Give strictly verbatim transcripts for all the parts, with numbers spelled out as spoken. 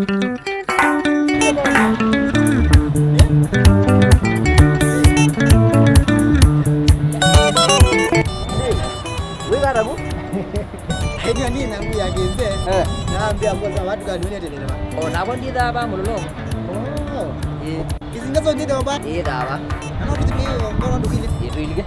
Wĩkata vu? Aini anini na ngui ya kĩnze. Eh. Naambia mboza watu kaniuneteleleva. O, navo ndithaa va mũlolongo. Oh. Ĩĩ. Kisinga so ndithaa va? Ĩĩ, thava. Ano kitu kĩo, ngono ndukili. Ĩĩ, tũilike.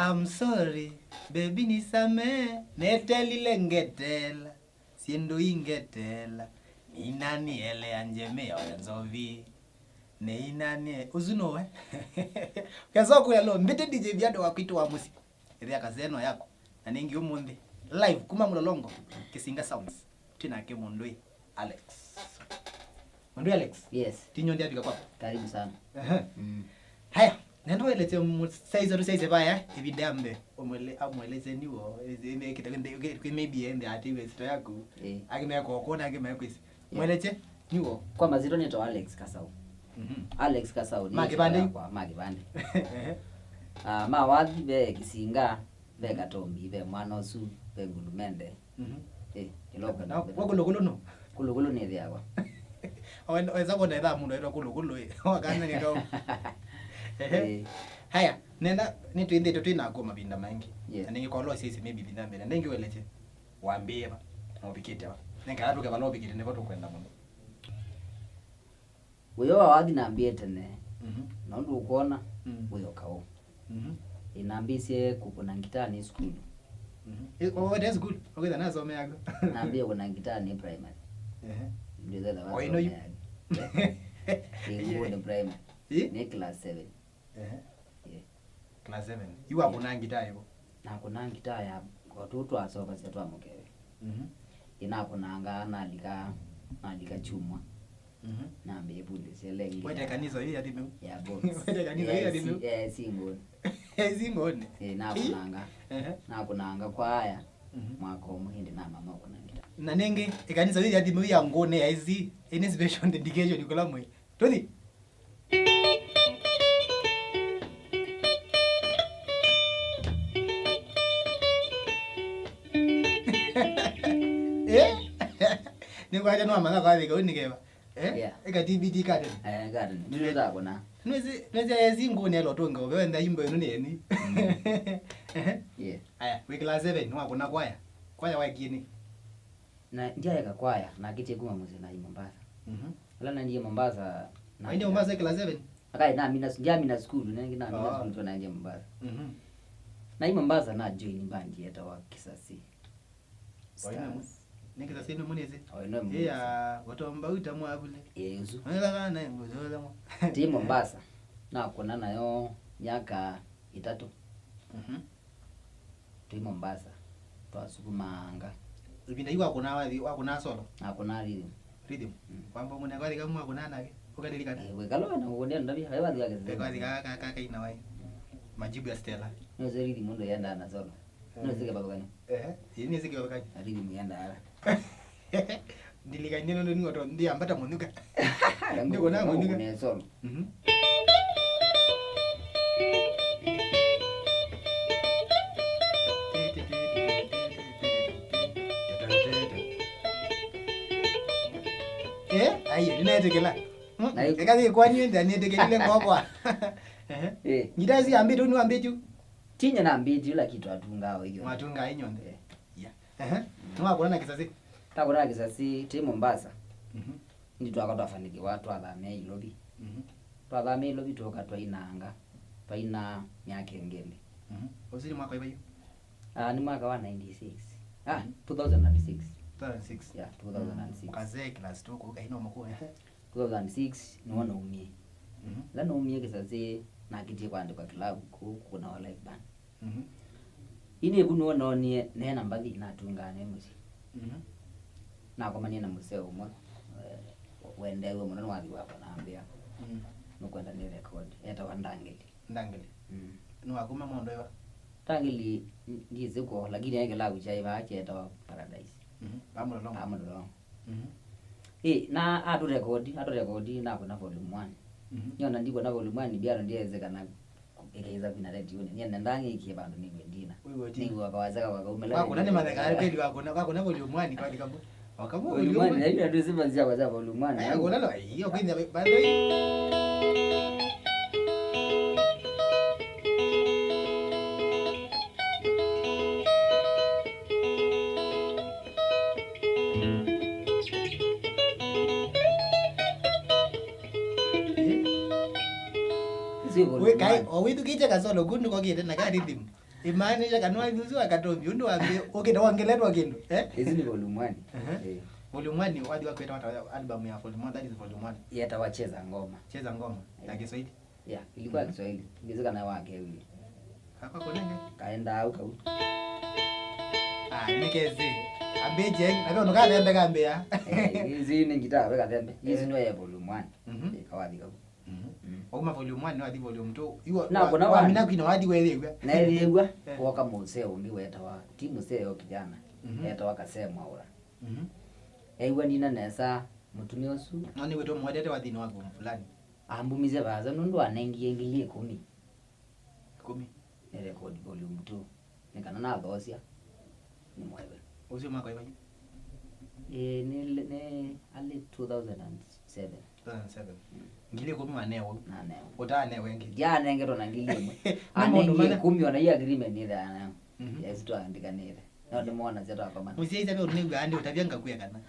I'm sorry, baby, nisamee, netelile ngetela, syĩndũ ingetela, nina nielea njemeo ya nzovi, nina nie, ũsu nũwe? Kesa kũya lo, mbĩte D J Viado wa kwitũ wa mũsyĩ, ĩthĩa kaseno yako, na nĩngĩ ũmũnthĩ, live kuma Mũlolongo, Kisinga Sounds, twĩ nake mũndũ ĩ, Alex. Mũndũ Alex. Yes. Tinyo ndiafika kwako. Karibu sana. Ehe. Mm. Haya, nenda welesye mũsaizo tũsyaisye vaya, ĩvinda ya mbee, ũmwele-, amwelesye niwo, ĩndĩ, ĩndĩ, ĩndĩ, ĩndĩ, maybe ende atiwe sito yaku. Eh. Angĩ mekũkũna, angĩ mekwĩsĩ. Yeah. Mwelesye niwo. Kwa mazito nĩtawa Alex Kasau. Mhm. Alex Kasau nĩ ma kĩvandĩ? Yakwa, ma kĩvandĩ. Ehe. Ah, ma wathi ve Kisinga, ve Katombi, ve mwana ũsu, ve Ngulumende. Mhm. Eh, kĩloko. Na, wa Kulukulu no? Kulukulu nĩ thĩawa. Oen-, oenza kuona etha mũndũ aitwa Kulukulu, eh. Wakana nĩ kau. Ehe. Eh. Haya, nena, nĩ twĩndĩtwe twĩ naku mavinda maingĩ. Yes. Na nĩngĩ kwa lo sisi maybe vinda mbele. Nĩngĩ welesye, wambĩĩe va, na ũvikĩte va. Nĩngĩ ala tũke vala ũvikĩte nĩvo tũkwenda mũno. Wĩyo wa wathi nambĩe tene, mhm, na ũndũ ũkwona, mm, wĩyo kaũ. Mhm. Ĩnambĩsye kũkũna ngitaa nĩ sukulu. Mhm. Ĩ, o, wete sukulu? Ũkwĩtha nasomeaga. Nambĩe kũna ngitaa nĩ primary. Ehe. Ndio thĩtha wa o ino yu someaga. Ĩ, Ngũnĩ primary. Ĩ? Nĩ class seven. Ehe. Yeah. Class seven. Yu wakũnaa ngitaa yĩvo? Nakũnaa ngitaa ya, o tũu twasovasya twa mũkeve. Mhm. Ĩnakũnanga, nalika, nalika kyumwa. Mhm. Nambĩĩa ĩvundĩsya lengi. Wete ya, kanisa yu yathi meu? Ya box. Wete kanisa yu yathi meu? Eh, si, eh, si Ngũnĩ. Eh, si Ngũnĩ. Eh, nakũnanga. Ehe. Nakũnanga kwaya, mhm, mwaka ũmwe ĩndĩ namama kũna ngitaa. Na nĩngĩ, ĩkanisa yu yathi meu ya Ngũnĩ ya ĩsi, ĩnĩ special dedication kũla mwĩ. Tũthi. Eh? Nĩkwasya nĩwamanya kwathĩka ũu nĩ keva? Eh? Yeah. Ĩka T B T curtain. Eh, curtain. Nĩwĩsakũna. Nĩwĩsĩ, nĩwĩsĩ esi Ngũnĩ elo tũnga ũveo ntha imbo ĩno nĩ eni. Mm. Ehe. Yeah. Aya, wĩ class seven, nĩwakũna kwaya? Kwaya waekie nĩ? Na ndyaeka kwaya, nakĩtie kuma mũsyĩ nathi Mombasa. Mhm. Ala naendie Mombasa, na waendie Mombasa class seven? Akai, namina, ndyamina sukulu, nengĩ namina, oh, sukulu twa naendie Mombasa. Mhm. Nathi Mombasa na join band yetawa Kisasi Stars. Oino mu-, nĩ Kisasi ĩno mũnĩsĩ? Oino mu-, ĩya, Watomba uta mwavule. Ĩĩ, ũsu. Nĩlaga na ngũzũla mo. Ti Mombasa, nakũna nayo myaka ĩtatũ. Mhm. Twĩ Mombasa, twasukumanga. Ĩvinda yu wakũnaa wathi, wakũnaa solo? Nakũnaa rhythm. Rhythm? Mm. Wamba mũnene wathi kamwe wakũnaa nake, ũkalilikana? Eh, wĩkalo na ũkũndia ndavya, ayo wathi wake. Eka wathi ka, ka, ka, kaina wai. Majibu ya Stella. Nĩwĩsĩ rhythm mũndũ yendaa na solo. Eh. Nĩwĩsĩ kĩvathũkany'o? Ehe, ĩĩ nĩsĩ kĩvathũkany'o. Na rhythm yendaa. Ndilikanie nũndũ nĩwe to ndiambata mũnyuka. Ndikũna mũnyuka. Nĩ solo. Mhm. Eh, aiye, nĩnaĩtĩkĩla. Mm, na ĩkũ- eka yĩkwanyie nthĩa nĩtĩkĩlile ngokwa. Ehe. Eh. Ngita ĩsu yambĩte, nĩwambĩtye? Tinya nambĩtye, lakini twatungaa o ithyĩ. Mwatungaa inyonthe. Eh. Yeah. Ehe. Nĩwakũna na Kisasi? Takũna na Kisasi, twĩ Mombasa. Mhm. Ĩndĩ twaka twafanikiwa, twathamĩa Ilovi. Mhm. Twathamĩa Ilovi, twoka twainanga. Twaina myaka ĩngĩ ĩlĩ. Mhm. Ũsu nĩ mwaka wĩva yu? Ah, nĩ mwaka wa ninety-six. Ah, mhm, two thousand and six. Two thousand six. Yeah, two thousand and six. Mm, kazee class two, kũu kaina ũmũkũũ, ehe. Two thousand six, nĩw'o naumie. Mhm. Ĩla naumie Kisasi, nakĩtie kũandĩkwa kĩlavu kũu kũkũnawa live band. Mhm. Ĩndĩ vu nĩw'o noonie neena mbathi natungaa ne mũsyĩ. Mhm. Nakomanie na mũseo ũmwe, eh, wendeew'e mũno nĩ wathi wakwa na ambĩa, mm, nũkwenda nĩ record. Etawa Ndangĩli. Ndangĩli. Mm. Nĩwakuma maũndũ eva? Ndangĩli n-, ndyĩsĩ kwoo, lakini e kĩlavu kyaĩ vaa kyetawa Paradise. Mhm. Pamũlolongo. Pamũlolongo. Mhm. Ĩ, na atũrekodi, atũrekodi nakũna volume one. Mhm. Nĩona ndikũna volume one, mbiano ndyĩsĩ kana ĩkĩĩsa kwina redioni. Nyie nendaa ngĩkie vandũ nĩw'e ndina. Wĩw'e ndina. Nĩw'e kawasya kakwa kaumĩla. Wakũna nĩ matheka kweli wakũna, wakũna volume one kwa thikambo. Wakama volume one. Volume one, na yu andũ simanzia kwa volume one. Eh, kuna lo, iyo kwinda by the way. Ĩsu ĩ volume one. Wĩ, kai, o wĩthukĩĩtye kasolo kũ nĩkokĩte na ka rhythm. Ĩmaanisha kana wathi ũsu wa Katombi, ũndũ wambĩ, ũkĩte wongeletwa kĩndũ, eh? Ĩsu nĩ volume one. Aha. Eh. Volume one, wathi waku ĩtawa ata album ya volume one, that is volume one. Yetawa Cheza Ngoma. Cheza Ngoma, ya Kiswahili. Yeah, ilikuwa ya Kiswahili. Ngizi kana wakewie. Kakwa kũnenge? Kaenda au kau. Ah, nĩ kezi. Ambĩje, na vyo ndũkathembe kambĩa. Eh, hizi nĩ ngita, weka thembe. Hizi ndio ya volume one. Mhm. Eh, kawathi kau. Mhm. Mm. Wauma volume one, wathi volume two. Iwa, na wa-, kuna wamina kwina wathi weyĩw'a. Neyĩw'a, eh, woka mũseo ũngĩ wetawa, ti mũseo kijana. Mhm. Etawa Kasee Mwaũra. Mhm. Eĩw'a nina nesa mũtumĩa ũsu. No nĩwĩtwe mwendete wathi-inĩ wa volume fulani. Ambumisye vaasa nũndũ anengie ngili ĩkũmi. Ĩkũmi. Nĩ record volume two. Nĩ kana nathoosya nĩ mwaiwe. Ũsu mwaka ĩva? Ĩĩ, nĩ, nĩ early two thousand and seven. Two thousand seven. Mm. Ngili ĩkũmi wanewa? Nanewa. Ũtaanewa ĩngĩ? Ndyanengetwe na ngili ĩmwe. Nĩ maũndũ anengie mana? Ĩkũmi, ona yu agreement nĩthĩawa nayo. Mhm. Yes, twaandĩkanĩte. No nĩmwona sya twakomana. Mũsyaĩĩsya ve ũndũ nĩw'aa ndĩ ũtavya ngakwĩa kana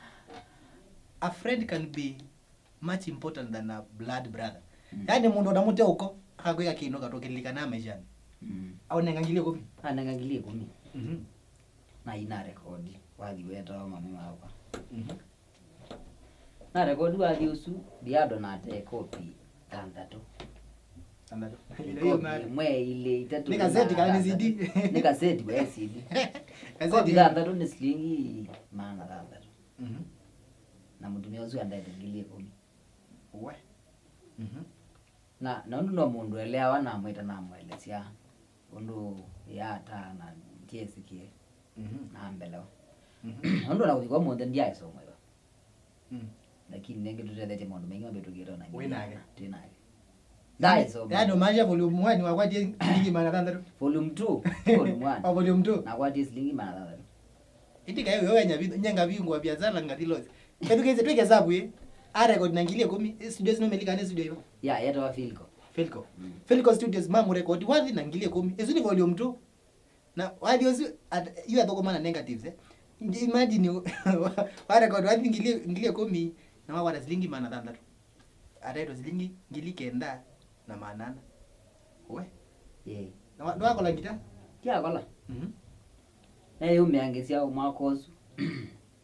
a friend can be much important than a blood brother. Mm. Yaani mũndũ ona mũte ũko, akakwĩka kĩndũ katũkĩlilikanaa maishani. Mm. Aũnenga ngili ĩkũmi. Anenga ngili ĩkũmi. Mhm. Na ina rekodi wathi wetawa mami wakwa. Mhm. Na rekodi wathi ũsu, Biado na te kopi thanthatũ. Thanthatũ. Kopi ĩmwe, ilĩ, itatũ, nĩ kaseti kana nĩ C D? Nĩ kaseti, we C D. Kaseti. Kopi thanthatũ nĩ silingi maana thanthatũ. Mhm. Na mũtumĩa ũsu andete ngili ĩkũmi. We. Mhm. Na, na ũndũ no mũndũ eleawa namwĩta namũelesya ũndũ yataa na ndyesĩkĩe. Mhm. Na mbelewa. Mhm. Ũndũ na kũthi kwa mũnthĩ ndyaĩsomwa ĩva. Mm. Lakini nĩngĩ tũtethetye maũndũ maingĩ mavĩtũkĩte ona wĩ nake? Twĩ nake. Ndaĩsoma. Yaani ũmaanisha volume one wakwatie silingi maana thanthatũ? Volume two, volume one. Oh, volume two. Nakwatie silingi maana thanthatũ. Ĩndĩ kaĩ wĩo wenya vi-, nye ngavingũa biasala ngathi loss. Kethukĩĩsye twĩke hesabu ĩ. A record na ngili ĩkũmi, ĩ studio sino melika nĩ studio iva? Ya, yetawa Philco. Philco. Mm. Philco Studios mamũrekodi wathi na ngili ĩkũmi. Ĩsu nĩ volume two. Na wathi ũsu, at-, yu athũkũma na negatives, eh. Imagine, wa record wathi ngili, ngili ĩkũmi, na wakwata silingi maana thanthatũ. Ataĩtwe silingi ngili kenda na maana ana. We. Ĩĩ. Na wa-, ndwakola ngita? Ndiakola. Mhm. Neyũmĩangĩsya mwaka ũsu.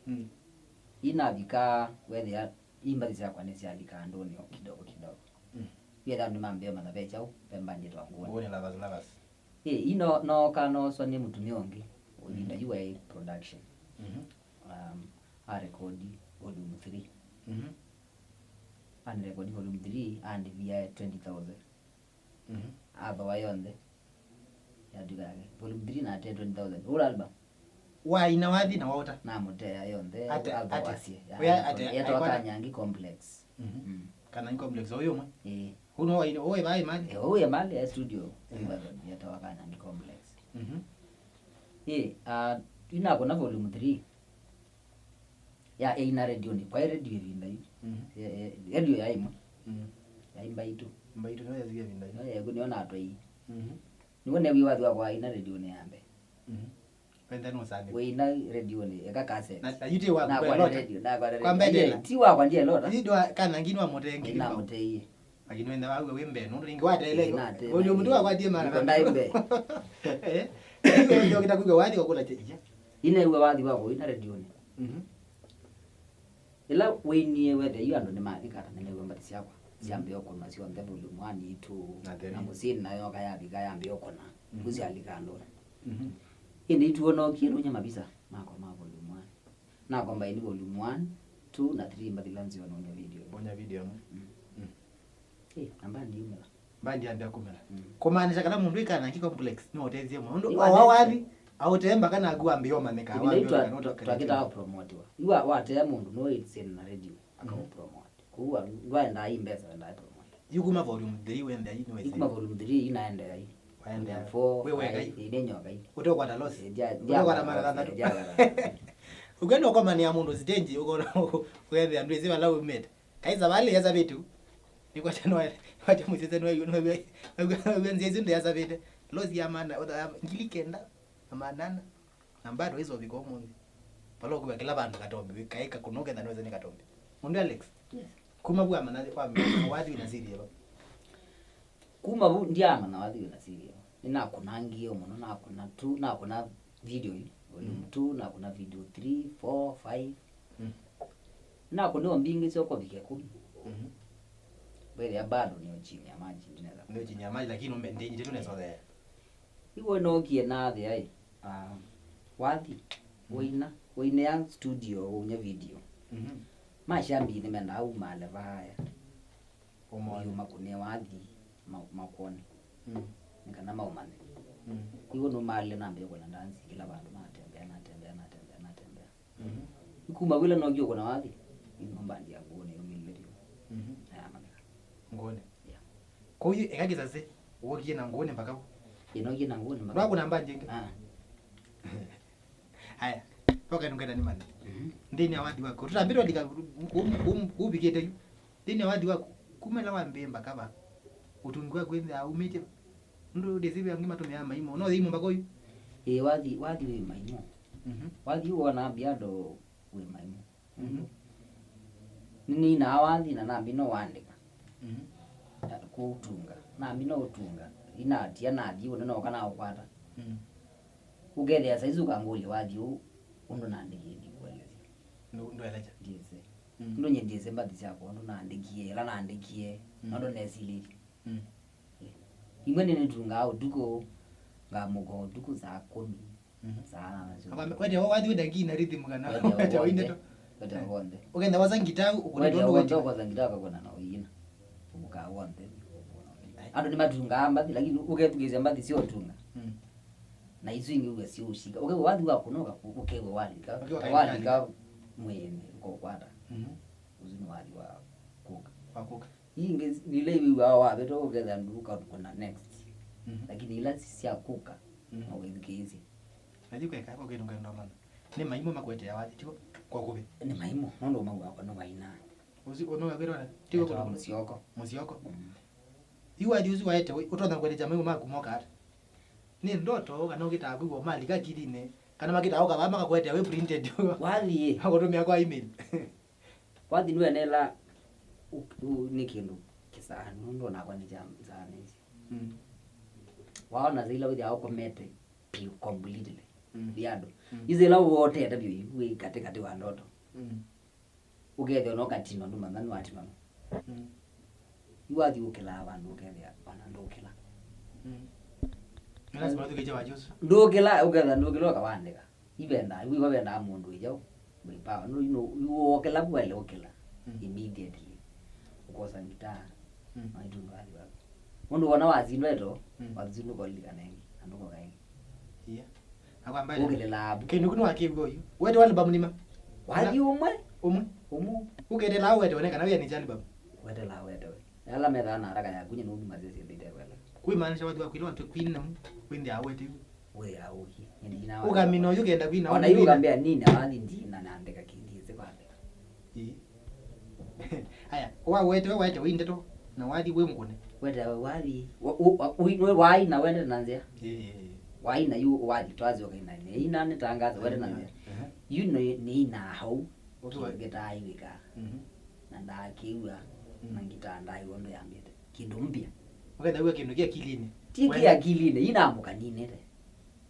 Mm. Inavika wethĩa imbathi syakwa nĩsyalika andũnĩ o kidogo kidogo. Mm. Wethĩa andũ mambĩa matha ve kyaũ, ve mbandi ĩtawa Ngũũnĩ. Ngũũnĩ Lovers Lovers. Ĩ, ino nooka nooswa nĩ mũtumĩa ũngĩ, ũyĩta U A production. Mhm. Um, arekodi volume three. Mhm. Anĩrekodi volume three, andĩvia twenty thousand. Mhm. Athoa yonthe. Yatuka yake. Volume three na ate twenty thousand. Whole album. Waina wathi na waũta. Namũtea yonthe. Ate, athoa ate. Asye. Wea ate, yetawa aikwana Kanyangi Complex. Mhm. Mm. Kanyangi Complex, ũyũ ũmwe? Ĩĩ. Ũno waina, ũwe vai mali? Eh, ũwe mali ya studio. Mhm. Yetawa Kanyangi Complex. Mhm. Ĩĩ, ah, inakũna volume three. Ya, ĩina redionĩ. Kwaĩ redio ĩvinda yu. Mhm. Ya, ya, redio ya ĩmwe. Mhm. Ya mbaitũ. Mbaitũ nĩyo yasikie ĩvinda yu. Nĩyo yeku nĩyo natwai. Mhm. Nĩw'o newie wathi wakwa ĩina redionĩ ya mbee. Mhm. Wenda nũsani. Wĩina redionĩ, eka kaseti. Na, na yu ti waku, nakwata redio, nakwata redio. Kwa mbendela. Ti wakwa ndielota. Yu ndo kana ngini wa mũtengi. Ĩna mũteie. Lakini wenda wawe wĩ mbee, nũndũ ningĩ watele. Ĩĩ, nate, volume two wakwatie mara. Niko ndai mbee. Eh? Ndio kita kuiga wathi wakula che. Iya. Inew'a wathi wakwa ĩina redionĩ. Mhm. Ĩla wĩinie wethe yu andũ nĩmathikata nĩmew'a mbathi syakwa. syambĩĩa ũkũnwa syonthe volume one, two, na three. Na mũsyĩnĩ nayo yoka yavika yambĩĩa ũkũna. Mhm. Kũsyalika andũnĩ. Mhm. Ĩndĩ ituo nookie nũnya mavisa makwa ma volume one. Nakombaini volume one, two na three mbathila nzeo nũnya video. Ũnya video ĩmwe. Mm. Mm. Eh, na mbandi yumĩla. Mbandi yambĩa kumĩla. Mm. Kumaanisha kana mũndũ wĩ kana ki complex nĩ ũtezie mũno. Nĩ ũndũ wa wathi, aũtee mbaka naku wambĩĩa ũmanyĩka. Ĩvinda yu wambĩĩa twa- ũmanyĩka, twa- twakĩtaa ũpromotiwa. Yu wa- watea mũndũ no ĩtĩsene na radio, akaũpromote. Kũu wa- ndwaendaa i mbesa, wendaa promote. Yu kuma volume three wendea yu nĩ Yu kuma volume three yu naendea yu. Waendea. Volume four, wĩ weka five, yu. Ĩndĩ nyoka yu. Ũteũkwata loss. Ĩndĩ- Ũteũkwata mara thanthatũ. Ũkwenda ũkomanĩa mũndũ stage, ũkona ũkethĩa ndwĩsĩ vala umĩte. Kaĩ savalĩ yasavĩtwe. Nĩkwatya nĩkwatya mũsyĩsya nĩwew'a nzĩa isu ndĩyasavĩte. Loss ya maana, ya ngili kenda na maana ana. Na bado wĩsa ũvika ũmũnthĩ. Vala ũkũwa kĩla vandũ katombi, wĩ kaĩ kakũna ũketha nĩwĩsa nĩ katombi. Mũndũ Alex. Yes. Kuma vu wamanya, wamanya wathi wĩna siri ĩva? Kuma vu ndyaamanya wathi wĩna siri ĩva. Nĩnakũnangie mũno, nakũna two, nakũna video ii, volume two, nakũna video three, four, five. Mm. Nakũnĩwa mbingĩ sya ũkũvika ĩkũmi. Mhm. Mbethĩa bado nĩ chini ya maji, ndinaweza. Nĩ chini ya maji, lakini ume-, ndi-, ndi-, tunaweza. Iwe nookie nathĩa ĩ, ah, wathi, waina, wainea studio, waunya video. Mhm. Mashabiki nĩmendaa umaale vaya. Ũmone. Ũyũ makũnĩe wathi, ma-, makwone. Mm. Nĩ kana maũmanye. Mm. Iwe nũmaalile nambĩĩa kũna ndanzi kĩla vandũ, natembea, natembea, natembea, natembea. Mhm. Ikuma vila nookie kũna wathi, ino mbandi ya Ngũnĩ yumĩlile vyũ. Mhm. Na yamanyĩka. Ngũnĩ. Yeah. Kwoou eka kĩsasĩ, wokie na Ngũnĩ mpaka vu? Ĩ, nookie na Ngũnĩ mpaka. Ndwakũna mbandi ĩngĩ? Ah. Aya, toka nungenda nĩmanye. Mhm. Nthĩnĩ wa wathi waku. Tũtambĩtwe ndika kũvikĩte yu. Nthĩnĩ wa wathi waku, kuma ĩla wambĩĩe mpaka va, ũtungi waku wĩthĩaa umĩtye va? Nũndũ ndĩsĩ ve angĩ matũmĩaa maimũ. No thĩimũ mpaka ũyu? Ĩĩ, wathi, wathi wĩ maimũ. Mhm. Wathi wona bado wĩ maimũ. Mhm. Nĩninaa wathi na namina ũandĩka. Mhm. Kũũtunga. Namina ũtunga. Inatia nathi ũnene ũka naũkwata. Mhm. Ũkethĩa saizi ũkangũlya wathi ũũ, ũndũ naandĩkie ndikũelesya. Ndũ-, ndũelesya. Ndiĩsĩ. Mm. Ũndũ nyie ndiĩsĩ mbathi syakwa, ũndũ naandĩkie, ĩla naandĩkie, mm, na ũndũ nesilĩtye. Mm. Imwe nĩnĩtungaa ũtukũ, ngamũka ũtukũ saa kũmi, mhm, saa nana syo. Akwambia, wete wathi wenda kina rhythm kana wete wenda winde wonthe, to. Wete wonthe. Ũkenda wasa ngita, ũkũnĩtwa wete ũndũ wonthe, wete. Ũkosa ngita ũkakona na ũina. Ũvukaa wonthe. Ai. Andũ nĩmatungaa mbathi, lakini ũkethukĩĩsya mbathi sya ũtunga. Mm. Na isu ingĩ ũw'a sya ũsika. Ũkew'a wathi wa kũnoka, ũkew'a walika. Ũkew'a walika mwĩĩnĩ, ũkokwata. Mhm. Ũsu nĩ wathi wa kũka. Wa kũka. Ii ingĩ nĩ ila iwĩw'aa wavĩtwa ũkethĩa ndũkakũna next. Mhm. Lakini ila sya kũka, mhm, no wĩthukĩĩsye. Na yu kweka, kwa kĩndũ ngenda ũmanya. Nĩ maimũ makũetea wathi, tiwo kwa ũkuvĩ? Nĩ maimũ, nũndũ ũmau wakwa nĩ waina. Ũsu, ũmau wakwĩtwa na, tiwo kũndũ mũsyoko. Mũsyoko. Mm. Yu wathi ũsu waete, ũtonya kũelekya maimũ maku moka ata? Nĩ ndoto, kana ũkĩtaa kwĩw'a malika akilinĩ, kana makĩtaa ũka vaa makakũetea wĩ printed. Wathi ĩ. Makũtũmĩa kwa email. Wathi nĩwenela ũ-, ũ-, nĩ kĩndũ kĩsaa, nũndũ onakwa nĩ kya saa nĩsĩ. Mm. Waona sila wĩthĩawa ũkomete piũ completely. Mm. Viando. Mm. Yu sila wotete vyũ yu wĩ katĩkatĩ wa ndoto. Mm. Ũkethĩa ona ũkatinwa ndũmanya nĩwatinwa. Mm. Yu wathi ũkĩlaa vandũ ũkethĩa ona ndũkĩla. Mm. Nĩ lazima ũthukĩĩsye wathi ũsu. Ndũkĩla, ũkethĩa ndũkĩla ũkawandĩka. Ivendaa, iwĩwa vendaa mũndũ ĩjaũ. Wĩpawa. Nũ, nũ, wokĩla vu waĩle ũkĩla. Mm. Immediately. Ũkosa ngitaa. Mm. Naitũnga wathi waku. Mũndũ wona wasindwa ĩto, mm, wathi ũsu ndũkolilikana ĩngĩ, na ndũkoka ĩngĩ. Yeah. Akwamba ũkĩlĩlaa vu. Kĩndũ kĩu nĩwakĩw'a ũyu. Wete album nĩma? Wathi ũmwe. Ũmwe? Ũmwe. Ũketela wete one kana wĩanĩsya album? Wetela wete we. Ala methaa na haraka yaku, nye nũndũ masese mbite kwela. Kwĩmaanisha wathi waku ĩla watw'e kwina, wĩndĩ awete yu. Wĩa ũki. Ũkamina ũyu ũkenda kwina, ona yu ũkambĩa nina wathi ndina naandĩka kĩndĩ ĩsĩ kwandĩka. Ĩĩ. Aya, wawete we waete wĩ ndeto, na wathi wĩ mũkũne. Wete wathi, wa-, u-, wa-, ui-, we waina wendete na nzĩa. Ĩĩ, ĩĩ, ĩĩ. Waina yu wathi twasyoka ina, ina nĩtangaza wete na nzĩa. Aha. Yu nĩ, nĩina hau. Ũkĩwa- kĩndũ kĩtaaĩw'ĩka. Mhm. Na ndaakĩw'a, mm, na ngitaa ndaaĩw'a ũndũ yambĩte. Kĩndũ mpya. Ũkethaw'a kĩndũ kĩ akilinĩ. Ti kĩ akilinĩ, inamũka ninĩte.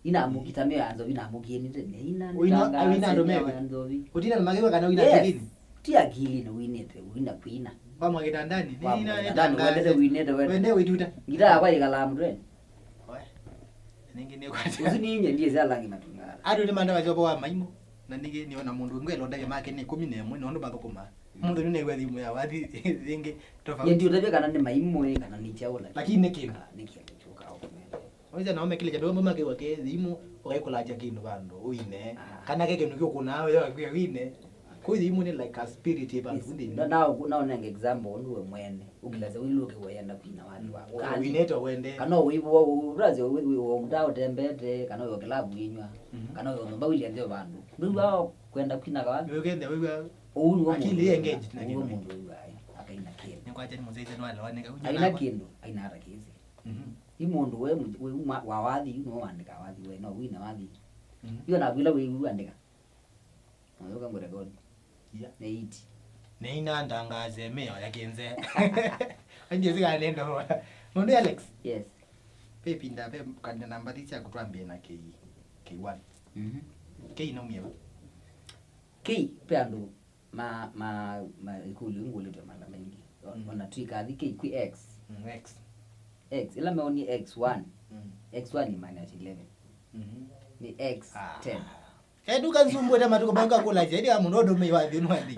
Inamũkita mĩo ya nzovi, inamũkie nĩte. Nĩ ina, ũina, nĩtangaase ũina andũ mĩo meke ya nzovi. Ũtina makĩw'a kana ũina, yes, akilinĩ? Ti akilinĩ ũinĩte, ũina kwina. Wama kitandani, nĩ Wama ina kitandani, wendete wĩnĩte, wende. Wende wĩtuta. Ngita yakwa ĩkalaa mũtwenĩ. Oe. Ningĩ nĩ kwati. Ũsu nĩ inye ndiye sya langi matungala. Andũ nĩ manda wachopo wa maimũ. Na ningĩ nĩ ona mũndũ ngwe londa make nĩ kũmi na ĩmwe, nĩ ũndũ mathũkũma. Mũndũ nĩ nĩwe thimũ ya wathi ĩngĩ tofauti. Ndio tebe kana nĩ maimũ ĩ, kana nĩ chaula. Lakini nĩ kĩndũ. Ah, nĩ kĩndũ kĩũkaũkũmele. Oiza nao mekĩle kĩndũ, mambo makĩwa ke thimũ, ũkaikũlaja kĩndũ vandũ, ũine. Ah. Kana ke kĩndũ kĩũkũnaa, ũyo akwĩa wine. Kwĩ thimũ nĩ like a spirit ĩ vandũ. Yes. Nthĩnĩ. Na, na, na ũnenge example, ũndũ we mwene. Ũkĩlasya wĩlũke wenda kwina wathi waku. Ũinĩte wende. Kana ũiw'o, ũrazi ũta ũtembete, kana ũyo kĩlavu inywa, mhm, kana ũyo nyũmba wĩlya nthĩ vandũ. Ndũiwa kwenda kwina kawathi. Ũkenda wĩw'a. Ũu nĩwo akili mũndũ engaged na ũu nĩwo kĩndũ. Mũndũ wĩw'a, ai, akaina kĩndũ. Nĩ kwacha nĩ mũsaithi nĩ walewa nĩ kaunya. Aina nakwa. Kĩndũ, aina ata kĩsi. Mhm. Ĩ mũndũ we, we wa wathi, no wandĩka wathi we, no wina wathi. Mhm. Iyo nakwĩla wĩw'andĩka. Ũyũka ngũrekodi. Yeah. Nĩ eight. Nĩ ina ndangaze mĩo ya kĩnze. Angie sikanenda. Mũndũ Alex. Yes. Pe pinda pe kanda namba tisa kutwambie na K, K one. Mhm. K inaumie va? K, pe andũ ma, ma, ma ikũlyo ngũlĩtwe mala maingĩ. Mm. Ona twĩkathi K kwĩ X. Mm, X. X, ila meonie X one. Mm. X one imaanisha eleven. Mhm. Nĩ X ten. Ah. Eh, ndũkanzumbũte matukũ maingĩ akũlasya, ĩndĩ mũndũ ũndũ mĩĩ wathi nĩ wathi.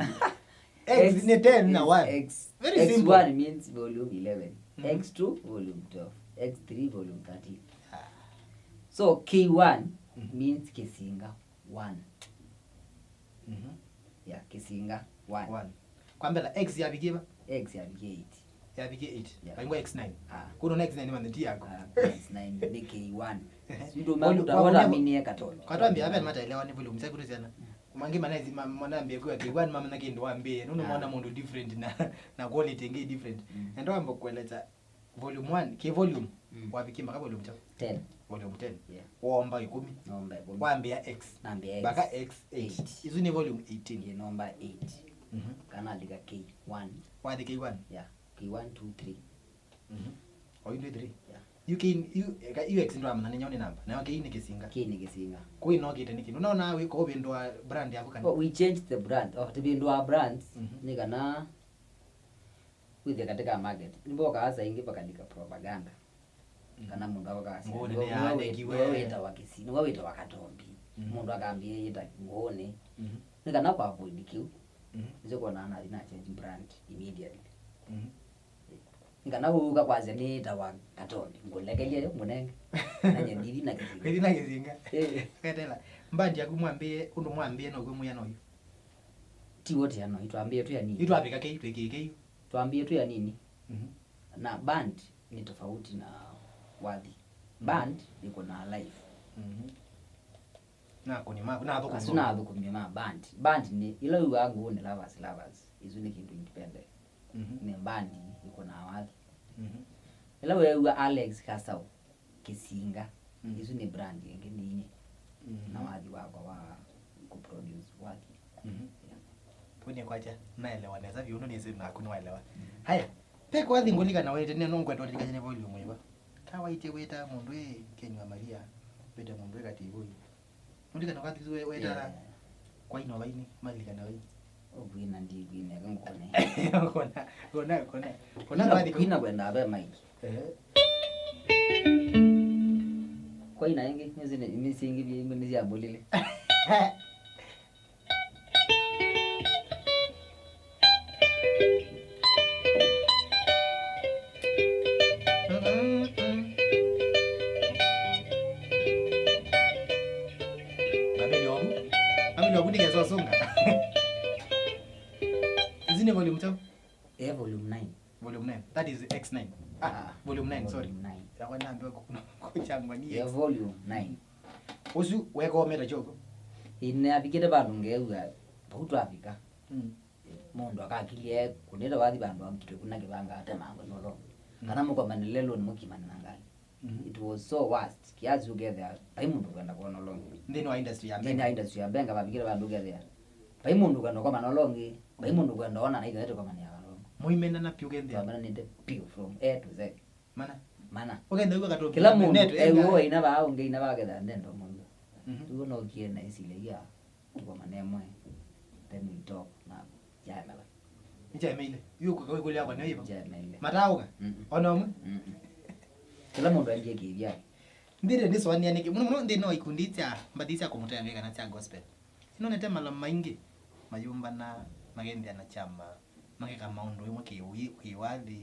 X nĩ ten na one. X, very simple. X one means volume eleven. Mhm. X two, volume twelve. X three, volume thirteen. Ah. So, K one, mhm, means kĩsinga one. Mhm. Yeah, kĩsinga one. One. Kwa mbela, X yavikie va? X yavikie eight. Yavikie eight. Yeah. Vaingwa X nine. Ah. Kuno na X nine mane ti yako. Ah, X nine nĩ K one. Ehe. Sio ndo makuta wala mini ya katolo. Katwambia hapa mataelewa ni volume za kutusiana. Mangi manezi manambia kwa K one mama na kindu wambie. Nuno mwana mundu different na na quality ngi different. Mm. Endo ambo kueleza volume one, ki volume. Mm. Wavikie mpaka volume cha? Ten. Volume ten. Yeah. Womba ikũmi. Nomba ikũmi. Wambia X. Nambia X. Mpaka X eight. Eight. Isu ni volume eighteen. Yeah, nomba eight. Mhm. Kana andika K one. Wathi K one? Yeah. K one, two, three. Mhm. Oh, you do three? Yeah. You can, you, eka, you X ndo amana nĩ nyoni namba. Na K ni kisinga. K ni kisinga. Kui no kite niki. Unaona we ko bindwa brand yako kana? Oh, we changed the brand. Oh, tibindwa brands. Mhm. Ni kana wĩthĩe katika market. Nĩmbokaa saa ingĩ vakalika propaganda. Mhm. Kana mũndũ akokaa saa, ngũũnĩ nĩwe, nĩwe wĩ-, nĩyanengiwe. Nĩwe wĩtawa kĩsi, nĩwe wĩtawa katombi. Mhm. Mũndũ akambia yĩta ngũũnĩ. Mhm. Nĩ kana kwa avoid kĩu. Mhm. Nĩsyo kwona nathi na change brand immediately. Mhm. Nĩ kana ũka kwasya nĩtawa katombi, ngũlekelye yo mũnenge. Na nye ndithi na kĩsinga. Kĩthi na kĩsinga. Eh. Ketela. Mbandi yaku mwambie, ũndũ mwambie no kwĩ mũyano ũyũ. Ti wote ano, itwambie tu ya nini? Itwambika kei, twĩkĩe kei. Twambie tu ya nini? Mhm. Na band ni tofauti na wathi. Mhm. Band iko na life. Mhm. Na kuni maku, na thoko. Asu na thoko ma band. Band ni ila uwa nguo ni lovers, lovers. Isu ni kindu independent. Mhm. Ni band iko na wathi. Mhm. Ila wewa Alex Kasau. Kĩsinga. Mm. Isu nĩ brand ĩngĩ nini. Mhm. Na wathi wakwa wa kũproduce wathi. Mhm. Yeah. Kũnĩ kwakya, naelewa nesa vyũ, ũndũ nĩsĩ naku nĩwaelewa. Mm. Haya, pe kwathi ngũlikana wete, nĩ nũngwenda ũlilikane nĩ volume ĩva. Ka waitye wĩta mũndũ ĩ Kenywa Maria, wĩta mũndũ ĩ Kativui. Ũlikana wathi we-, weta. Yeah. Kwaina vaini, malikana vaini. Ũkwina ndikwina, eka ngũkone. Kona, kona, kona, kona. Kwina, wathi ku- kwina kwenda ve maiki. Eh. Kwaina ingi, nĩsĩ nĩ, nĩsĩ ingi vya imwe nĩsyambũlile. Mabili obu. Mabili obu ndikesa ũsũnga. Izi nĩ volume two? Eh, volume nine. Volume nine. That is X nine. Ah, ah, volume nine, sorry. Volume nine. Yakwa nambia ku-, kuchangwa ni X. Yeah, volume nine. Ũsu weka ometa choko. Ine avikite vandu ngewa, vau twavika. Mm. Mũndũ akakilie kũnĩta wathi vandũ angitwe kuna kĩvanga atemangwe nolo. Mm. Kana mũkomanĩle lũni mũkimana na ngalĩ. Mhm. It was so worst. Kiasi ũkethĩa, vai mũndũ kwenda kuona ũlongi. Nthĩnĩ wa industry ya nthĩnĩ wa benga. Industry ya benga, vavikire vandũ ũkethĩa, vai mũndũ kwenda kũkomana ũlongi, vai mũndũ kwenda ona na ithe tũkomanĩa ũlongi. Mũimenana piũ ũkethĩa. Twamenanĩte piũ from A to Z. Mana? Mana. Ũkenda wĩwa katũ kĩla mũndũ net, ew'o enga. Waina vaa ũngĩ ina vaketha ndendo mũndũ. Mhm. Rĩu nokie na ĩsilya ya tũkomane ĩmwe, then we talk na yaemela. Njemeile. Yu kũka wĩkũlya yakwa nĩyo yĩva? Njemeile. Mataũka? Mm-mm. Ona ũmwe? Mm-mm. Kĩla mũndũ aendie kĩvyake. Ndĩrĩ ndĩsũanĩa nĩkĩ? Mũno mũno nthĩnĩ wa ikundi sya mbathi sya kũmũtea Ngai kana sya gospel. Nĩnonete mala maingĩ mayũmbana, makenthĩa na kyama, makeka maũndũ ĩmwe kĩwĩ-, kĩwathi.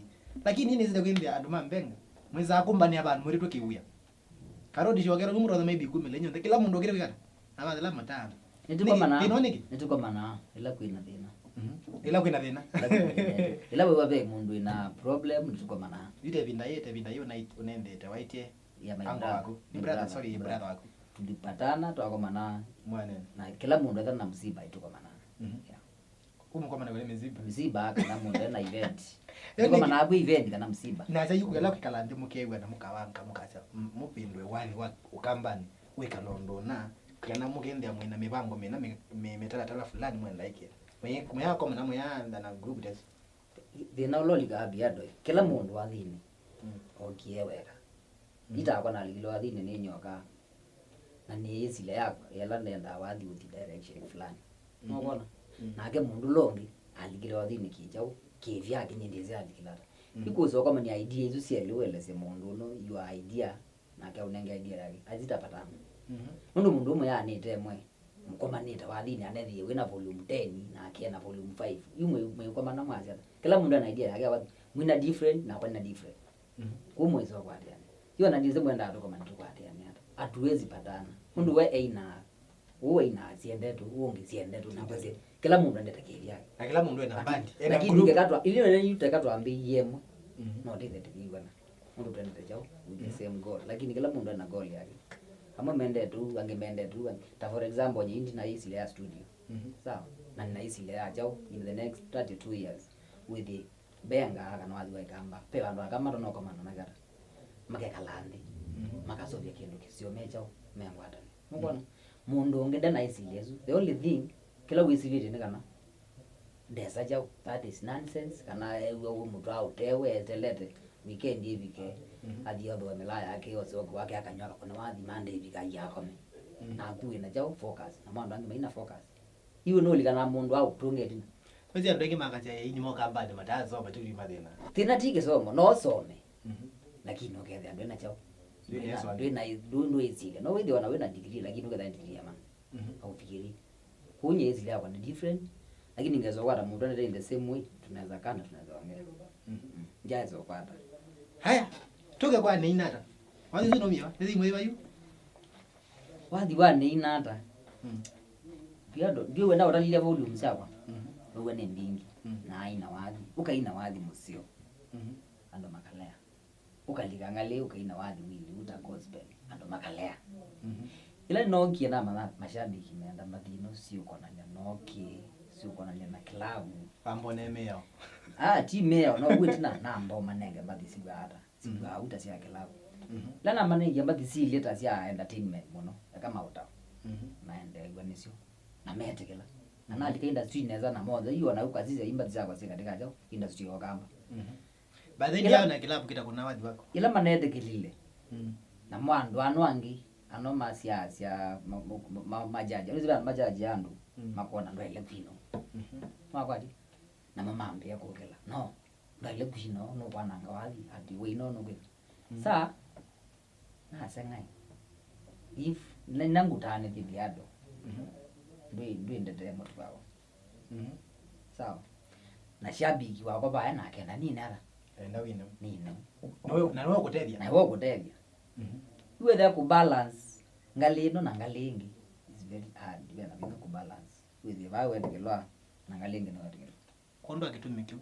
Lakini nĩsĩte kwĩthĩa andũ ma mbenga, mwĩsaa kũmbanĩa vandũ mwĩtĩtwe kĩwĩa. Karoti syokera, ũmwe twathama ibi ikũmi, lenye, kĩla mũndũ okĩte kwĩkana. Abathela matano. Nĩtũkomanaa. Nĩkĩ? Thĩna nĩkĩ? Nĩtũkomanaa ĩla kwĩna thĩna. Mhm. Ĩla kwĩna thĩna. Ĩla kwĩna thĩna. Ĩla wĩwa ve mũndũ wĩna problem, nĩtũkomanaa. Yu te ĩvinda yĩ, te ĩvinda yĩ ũnai-, ũnendete, waitie. Ya my ango brother. Waku. Ni my brother, brother, sorry, my brother. Brother waku. Tulipatanaa, twakomanaa. Mwanene. Na kĩla mũndũ etha na msiba, ĩtũkomanaa. Mhm. Yeah. Ũmũkomana wene mĩsiba. Msiba, kana mũndũ ena event. Ĩyo nĩ nĩkomanaa kwĩ event kana msiba. Na sasa yuko yala kikala nthĩ mũkew'a na mũkavanga, mũkasya, m-, mũvĩndwe wathi wa Ũkambani, wĩkala ũndũ ũna, kana mũkendea mwĩna mĩvango mĩna mĩ-, mĩ-, mĩtalatala fulani mwenda ĩkĩa. Mwĩ-, mwĩyakomana, mwĩyaanthana group text. Thĩna ũla ũlikaa Biado, kĩla mũndũ wathinĩ, mm, okie weka. Mm. Nitakwa nalikile wathinĩ nĩ nyoka, na nĩyĩsilya yakwa yĩla nendaa wathi ũthi direction fulani. Mhm. Nũkwona? Mm. Nake mũndũ ũla ũngĩ alikile wathinĩ kĩkyaũ, kĩvyake nyie ndĩsĩ alikile ata. Mm. Nĩkũsa ũkomania idea isu syelĩ ũelesye mũndũ ũno your idea, nake aũnenge idea yake. Azitapatana. Mhm. Nũndũ mũndũ ũmwe yaanĩte ĩmwe, mũkomanĩte wathinĩ, anethĩe wĩna volume ten, nake ena volume five. Yu mwĩ-, mwĩkomana mwasya ata? Kĩla mũndũ ena idea yake, awathi, mwĩna different, nakwa nĩna different. Mhm. Kũu mwĩsa ũkwatĩanĩa. Yu ona ndiĩsĩ mwendaa tũkomane tũkwatĩanĩa ata. Hatuwezi patana. Nũndũ we einaa, ũũ einaa syendetũ, ũũ ũngĩ syendetũ, nakwa syendetũ. Kĩla mũndũ endete kĩvyake. Na kĩla mũndũ ena band, ena group. Lakini keka twa-, ili nene yu teka twambĩie ĩmwe. Mhm. No tĩthe tũkĩiwana. Mũndũ twendete kyaũ, with the same goal. Lakini kĩla mũndũ ena goal yake. Amwe mendete ũu, angĩ mendete ũu, angĩ. Ta for example, nyie ndinaĩsile ya studio. Mhm. Sawa? Na ninaĩsile ya kyaũ, in the next thirty-two years. With the benga, kana wathi wa Ikamba. Pe andũ aka matonya ũkomana na kata. Makekala nthĩ. Mhm. Makasũvya kĩndũ kĩseo me kyaũ, me ngwatanĩo. Nũkwona? Mhm. Mũndũ ũngĩ ndenaĩsilye ĩsu. The only thing, kĩla wĩsilĩtye nĩ kana ndesa kyaũ, that is nonsense, kana ew'a wĩ mũtwe aũtewe etelete, weekend ĩvike, mhm, athi athooe mĩlaa yake, ose ũkĩ wake akanywa akakũna, wathi Monday ĩvika athi akome. Mhm. Naku wĩna kyaũ, focus, namo andũ angĩ maina focus. Iwe nũlikanaa mũndũ aũtũngĩe ĩtina. Kwĩsĩ andũ aingĩ makasya, "Ĩĩ, inyu moka mbandi mataasoma, tũthi mathĩna." Thĩna ti kĩsomo, no ũsome. Mhm. Lakini ũkethĩa ndwĩna kyaũ. Ndwĩna, ndwĩna, ndwĩna, ndwĩ-, ndwĩsilya. No wĩthĩwa na wĩna degree, lakini ũkethĩa degree ya mana. Mhm. Haufikirii. Kũu nyie ĩsilya yakwa nĩ different, lakini ngesa ũkwata mũndũ endete in the same way, tunaweza kaa na tunaweza ongea. Mhm. Mm. Njaesa ũkwata. Haya, tũke kwa Neinata. Wathi ũsu nũmĩawa, nĩ thimũ ĩva yu? Wathi wa Neinata. Mm. Pia ndo, ndiwe na ũtalile volume syakwa. Mhm. Wewe nĩ mbingi. Mm. Na aina wathi, ũkaina wathi mũseo. Mhm. Andũ makalea. Ũkalika ngalĩ, ũkaina wathi wili, uta gospel, andũ makalea. Mhm. Ĩla nĩnookie namanya mashabiki menda mbathi ino siũkonany'a nookie, siũkonany'a na kilavu. Ambone mĩao. Ah, ti mĩao, no wĩtina namba ũmanenge mbathi siw'aa ata. Siw'aa, mhm, uta sya kilavu. Mhm. Ĩla namanengie mbathi siilye ta sya entertainment mũno, eka maũtao. Mhm. Maendeew'a nĩsyo. Na metĩkĩla. Na nalika industry nesa na monthe, yu ona ũkasisya imbathi syakwa syĩ katika kyaũ, industry ya Ũkamba. Mhm. By the way, ĩla, ndiaona kilabu kĩtakũna wathi wako. Ĩla manetĩkĩlile. Mm. Namo andũ ano angĩ, ano masyaasya ma-, ma-, ma-, majaji. Nĩsĩ ve andũ majaji andũ, mm, makona ndwaĩle kwina. Mhm. Makwati? Namo mambĩĩa kũkĩla. No, ndwaĩle kwina, nũkwananga wathi, ati wĩina nũkwĩka. Mm. Sa, naseng'ae. If, na, na ngũtaanĩthye Biado. Mhm. Ndwĩ, ndwĩ ndetee mũtuawa. Mhm. Sawa. Na shabiki wakwa vae nake na nine ata? Enda wine. Nine. Nawe, na nawe ũkũtethya. Na we ũkũtethya. Mhm. Iwethe kũ balance ngalĩ ĩno na ngalĩ ĩngĩ. It's very hard. Iwe na vinya kũ balance. Wĩthĩe vae wetĩkĩlwa na ngalĩ ĩngĩ nĩwetĩkĩlwa. Kwondũ wa kĩtumi kĩu.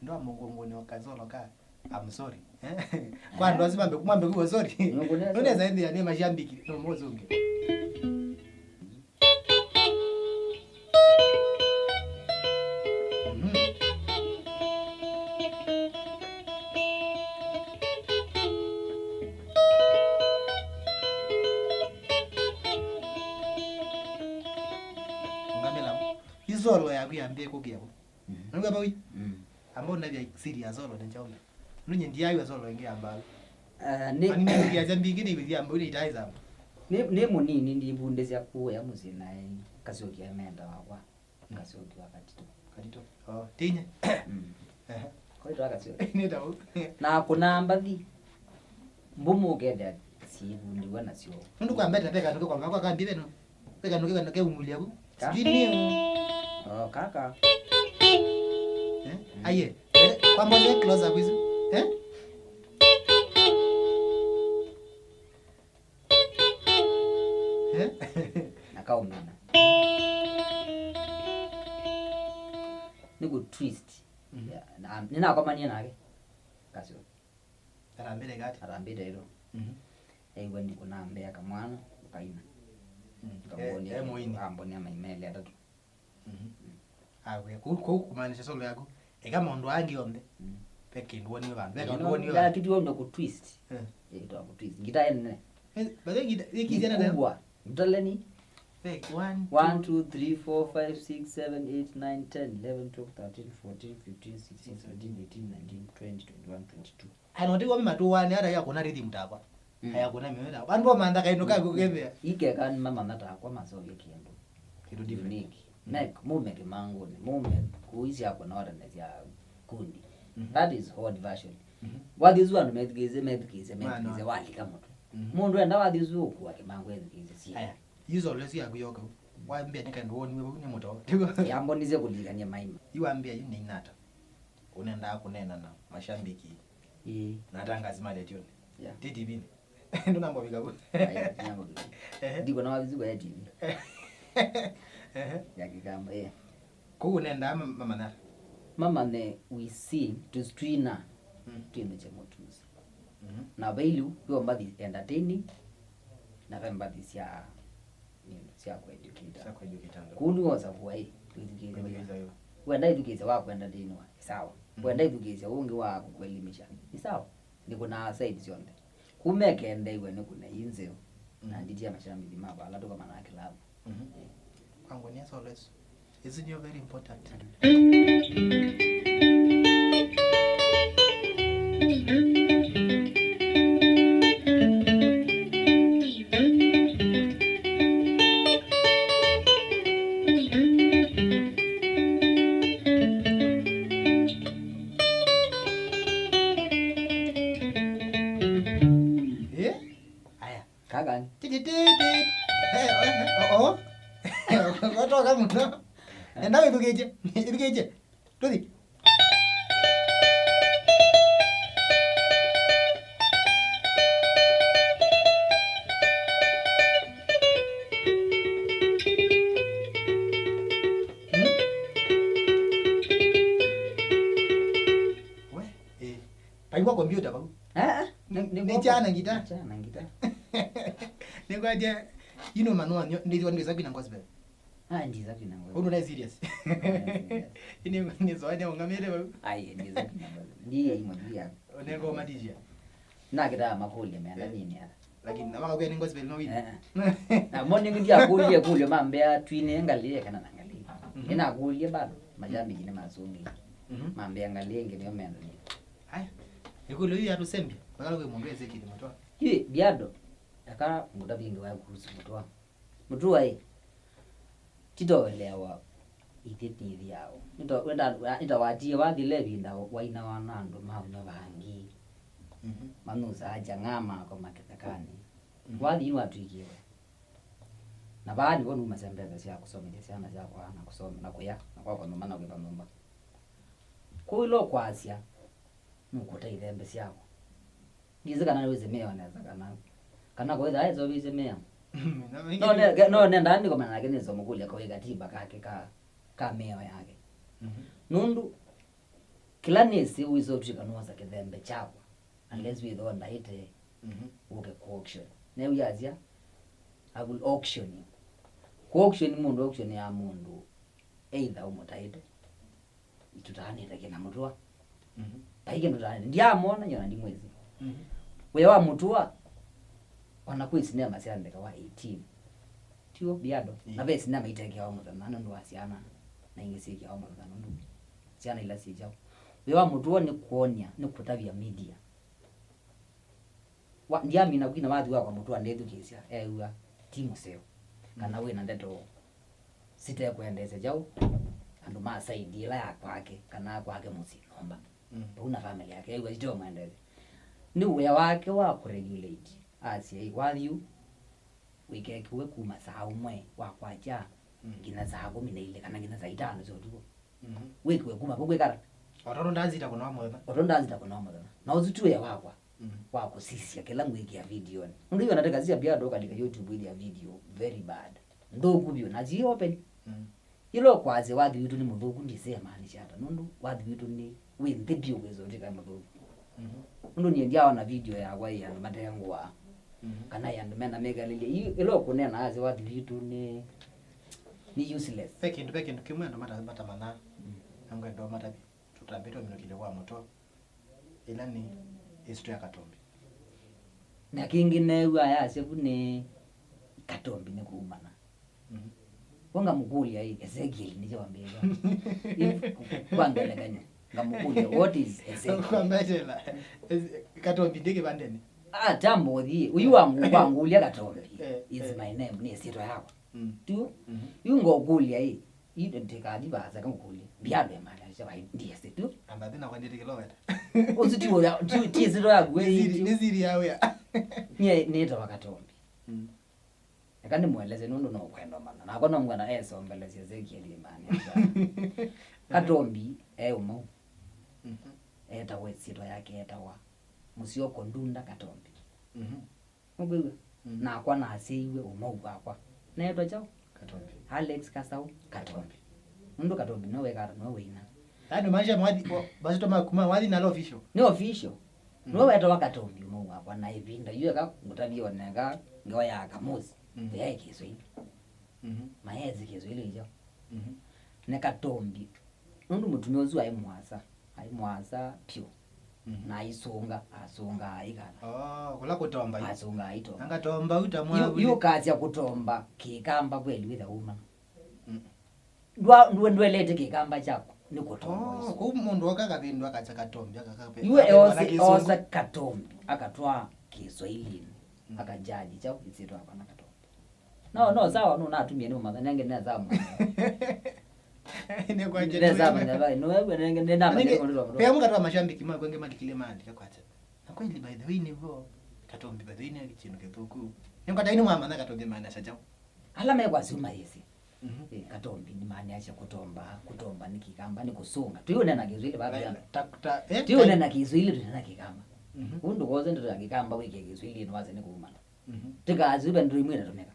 Ndo amũngũngũnĩ o kasolo ka, I'm sorry. Eh? Kwa andũ asu mambe, mambe kuwa sorry. Nũkũnĩa sorry. Nũnesa ĩndĩ ya nĩ mashabiki, no mozunge. Mhm. Ngamĩla. Isolo yaku yambie kũkĩa kũ? Mhm. Nĩw'a vau? Mm. Amba ũnavya siri ya solo nĩ kyaũ? Nũnyie ndiaywa solo ĩngĩ ya mbaũ. Ah, nĩ- Ani nĩwĩthĩasya mbingĩ nĩwĩthĩa mbaũ nĩ itaĩ samba. Nĩ, nĩ mũnini ndivundĩsya kũya mũsyĩ naĩ, ngasyokia menda wakwa, ngasyokia katito. Katito. Oh, tinye. Mm. Ehe. Kwa hiyo twaka sio. Nĩ ta ũu. Na kuna mbathi. Mbumu ũkethĩa syĩvundiwa nasyo. Nũndũ kwa mbete veka nũke kwa kwa kambi veno. Veka nũke veno ke umulia ku. Ka? Sijui nĩ. Oh, kaka. Eh? Aye. Eh, kwa mboze close up hizo. Eh? Eh? Na kaumina. Nĩ ku twist. Mhm. Ya, na- nĩnakomanie nake. Kasio. Arambĩte kati. Arambĩte ĩlo. Mhm. Eĩw'a ndikũnambĩa kamwana ũkaina. Mm. Ngambonia eh, eh, mũini. Ngambonia maimeli atatũ. Mhm. Awe, kũu kũu kũmaanisha solo yaku. Eka maũndũ angĩ onthe. Mm. Ve kĩndũ woniwe vandũ. Ve kaũndũ woniwe vandũ. Ndakitiwa ũndũ ku twist. Eh. Ĩtwa ku twist. Ngita ene. Eh, but they get they get another. Kubwa. Mtaleni. Ve one, one, two, three, four, five, six, seven, eight, nine, ten, eleven, twelve, thirteen, fourteen, fifteen, sixteen, seventeen, eighteen, nineteen, twenty, twenty-one, twenty-two. Ano tiwa matũanĩ ata yakũna rhythm takwa. Mm. Ayakũna mĩwe takwa. Andũ amantha kaino kaku kethĩa. Ikeka nĩ mamanya takwa masovye kĩndũ. Kĩndũ different. Unique. Mm. Mek, mume kĩmangũnĩ, mume kuisya kũna orane sya kundi. Mhm. That is old version. Mhm. Wathi ũsu andũ methukĩĩsye, methukĩĩsye, methukĩĩsye, walika mũtwe. Mhm. Mũndũ enda wathi ũsu ũkua kĩmangũ ethukĩĩsye sie. Aya. Yu solo ĩsu yaku yoka. Wambĩa nĩ kaĩndũ woniwe vau nĩ mũtao. Tiguo? Yambonisye kũlingany'a maima. Yu wambĩa yu nĩ inata. Ũnendaa kũneena na mashambiki. Ĩĩ. Na atangazi ma letionĩ. Yeah. Ti T V-nĩ. Ndũnamba ũvika vu. Aya, nyambo kivi. Ehe. Ndiko na wavizi kwa ya T V. Ehe. Ya kikamba, eh. Kũu ũnendaa ma- mamanya. Mama ne we sing to twina. Mm. Twinũkye mũtusi. Mhm. Na vailu yo mbathi entertaining na ve mbathi sya nini sya kueducate. Sya kueducate andũ. Kũu nĩ wosa kuwa ĩ. Kueducate yo. Wenda ithukĩĩsya wa kuentertain wa. Sawa. Mhm. Wenda ithukĩĩsya ũngĩ wa kukuelimisha. Ni sawa. Nĩkũnaa side syonthe. Kuma ĩkendeiwe nĩkũne ĩ nzeo, na nditia mashabiki makwa ala tũkomana kĩlavu. Mhm. Kwangu nĩ solo ĩsu. Ĩsu nĩyo very important. Eh? Aya. Kagani. Titititi. Eh, oh, oh, oh. Watoka mũno. Enda wĩthukĩĩkye. Ĩthukĩĩkye. Tũthi. Hmm? We, eh. Paigwa kompyuta vau. Ah, ah, nĩ- nĩ- Nĩ kya na ngita? Nĩ kya na ngita. Nĩkwatya, you know, manua, nĩ- nĩ- nĩ- nĩ- na gospel. Ah, ndiza kwina ngoja. Ũndũ nĩ serious. Ini nĩ zoe nĩ ũngamĩte vau. Ai, ndiza kwina ngoja. Ndiye imo ndiye. Oneko matisia. Na kita makũlya meenda nini ya. Lakini na makakwĩa nĩ gospel no wini. Eh. Na mo nĩ ndia kũlya kũlya mambea twine ngalĩ kana na ngalĩ. Mhm. Nĩnakũlya bado majambi nĩ masũngĩ. Mhm. Mambea ngalĩ ĩngĩ nĩyo meenda nini. Haya. Ĩkũlyo yu yatũsembya. Makala kwĩ mũndũ ese kĩthĩ mũtwa. Yĩ biado. Aka ngũta vingi wa kuhusu mũtwa. Mũtwa ĩ. Titoelewa ithyĩ nĩthĩaũ. Nĩtawatie wathile ĩvinda wainawa na andũ ma ũnyo vangi. Mhm. Manyusaa kyang'aa makoma kĩthekanĩ. Mhm. Wathi nĩwatw'ĩkie we. Na vaa nĩvo numasya mbesa sya kũsomethya syana syakwa na kũsoma na kũya na kwakwa nyũmba na kwĩva nyũmba. Kwoou ĩla ũkwasya, nũkũta ithembe syakwa. Ndiĩsĩ kana nĩwĩsĩ mĩao nesa kana kana kwĩthaa ĩseũvĩsye mĩao. No ne- ke- no nendaa nĩkomana nake nĩsomũkũlya kawĩ katiba kake ka ka mĩao yake. Mhm. Nũndũ kĩla nĩsĩ wĩsĩ ũtw'ĩka nũosa kĩthembe kyakwa unless wĩthĩwa ndaĩte. Mhm. Ũke ku auction. New'asya I will auction you. Ku auction mũndũ auction ya mũndũ either ũmũtaĩte Tũtaanĩte kĩna mũtũa. Mhm. Vai kĩndũ tũtaanĩte. Ndiamwona, nyona ndimwĩsĩ. Mhm. Wĩa wa mũtũa, ona kwĩ sinema syaandĩkawa eighteen. Tiw'o, biado. Ĩĩ. Na ve sinema itekeawa mũthenya nũndũ wa syana, na ingĩ syĩkĩawa mũthenya nũndũ syana ila syĩ kyaũ. Wĩa wa mũtũa nĩ kwony'a, nĩ kũtavya media. Wa, ndiamina kwina wathi wakwa mũtũa ndethukĩĩsya, eew'a ti mũseo, kana wĩna ndeto sitekwendeesya kyaũ, Andũ ma side ĩla ya kwake, kana kwake mũsyĩ nyũmba. Mm. Vau na family yake, ew'a ite ũmwendete. Nĩ wĩa wake wa kũregulate. Asya, "Ĩ, wathi ũ, wĩkekĩwe kuma saa ũmwe wa kwakya, mm, nginya saa kũmi na ilĩ, kana nginya saa itano sya ũtukũ." Mhm. Wĩkĩwe kuma vau kwĩkala. O tondũ ndazita kũnoa mũthenya. O tondũ ndazita kũnoa mũthenya. Na ũsu ti wĩa wakwa, mhm, wa kũsisya kĩla ngwĩkĩa videonĩ. Ũndũ yu anateka sisya pia andũ ũkalika YouTube ĩthĩa video very bad. Nthũku vyũ, na si open. Mhm. Yĩla ũkwasya wathi witũ nĩ mũthũku, ndĩsĩ emaanisha ata, nũndũ wathi witũ nĩ wĩ nthĩ vyũ kwĩsa ũtw'ĩka mũthũku. Mhm. Nũndũ niĩ ndyaona video yakwa ĩ andũ matengũaa, mhm, kana ĩ andũ mena mĩkalĩlye. Yu ĩla ũkũneena asya wathi witũ nĩ, nĩ useless. Ve kĩndũ, ve kĩndũ kĩmwe andũ mata-, matamanyaa, mm, na ngwenda ũmatavye, tũtambĩte ũminũkĩlyo wa mũtwe. Ĩla nĩ ĩsitũ ya Katombi. Na kĩngĩ neew'a ayasya vu nĩ Katombi nĩ kũumana. Mhm. Vo ngamũkũlya, "Ĩ, Ezekiel nĩkyo wambĩĩe?" If, kwa ngelekany'o, ngamũkũlya, "What is Ezekiel?" Kwa mbechela, Eze-, Katombi ndĩ kĩvandenĩ. Ah, tambo ũthiĩ. Ũyu wangu-, wangũlya Katombi. Eh, is eh, my name, nĩ ĩsyĩtwa yakwa. Mm. Tu? Mhm. Yu ngokũlya, ĩ, ĩ, ndĩkathi vaasa kangũkũlya. Mbiandwe mana, sya vai, ndiesĩ tu. Amba thĩna kwa ndĩtĩ kĩloweta. Ũsu ti ũya, ti, ti ĩsyĩtwa yaku, ĩ, nĩ siri, tu. Nĩ siri ya wĩa. Nyie nĩtawa Katombi. Mm. Eka nĩmũelesye nũndũ no kwenda mana. Nakwa no ngwenda esombelesya Ezekiel imani. Katombi e ũmau. Mhm. Etawa ĩsyĩtwa yake etawa Mũsyoko Ndunda Katombi. Mhm. Ũkwĩw'a? Mm. Nakwa nasyaĩwe ũmau wakwa. Neetwa kyaũ? Katombi. Alex Kasau Katombi. Nũndũ Katombi nĩwe wĩkata, nĩwe wĩina. Yaani, maisha mwathi, wa-, mazito makuma, wathi nalo official. Nĩ official. Mm. Nĩwe wetawa Katombi ũmau wakwa, na ĩvinda yu eka ngũtavye oneka ngewa ya Kamusi. Mm. Yaĩ Kĩswahili. Mhm. Maezi Kĩswahili ikyo. Mhm. Nĩ Katombi. Nũndũ mũtumĩa ũsu aĩ mũasa, aĩ mũasa pyũ. Mhm. Na aisũnga, asũngaa aikala. Oh, kũla kũtomba yu. Asũngaa aitomba. Angatomba uta. Yu, mwavu yu kasya kũtomba Kĩkamba kweli wĩtha uma. Mm. Ndwa-, ndwe-, ndwelete Kĩkamba kyako, nĩ kũtomba. Oh, ũisu. Kũu mũndũ oka akavĩndwa akasya Katombi, akaka-, iwe akavĩndwa na eose, Kĩsũngũ. Eosa Katombi, akatwaa Kĩswailinĩ, mm, akajaji kyaũ ĩsyĩtwa yakwa na Katombi. No, no, sawa, no, natumie nĩ ũmatha, nenge nĩ sawa. Nĩ kwa nĩ sawa, nĩ sawa, no, wewe nenge nĩ nama nenge nĩ kwa mtu. Pia mkatoa mashabiki mwa kwenge malikile maandika kwacha. Na kweli, by the way, nĩvo. Katombi, by the way, nĩ kĩndũ kĩthũku. Nĩ kwa taini mwamanya Katombi maana cha chao. Ala me kwa suma yesi. Mhm. Eh, Katombi nĩ maana ya kũtomba, kũtomba nĩ Kĩkamba, nĩ kũsũnga. Tũyũnena Kĩswahili baba. Laila, ta, ta, eh, tũyũnena Kĩswahili, tũnena Kĩkamba. Mhm. Ũndũ kose ndeto ya Kĩkamba wĩke Kĩswahili nĩ wase nĩ kũumana. Mhm. Tĩkaasiu ve ndũ imwe itatũmĩka.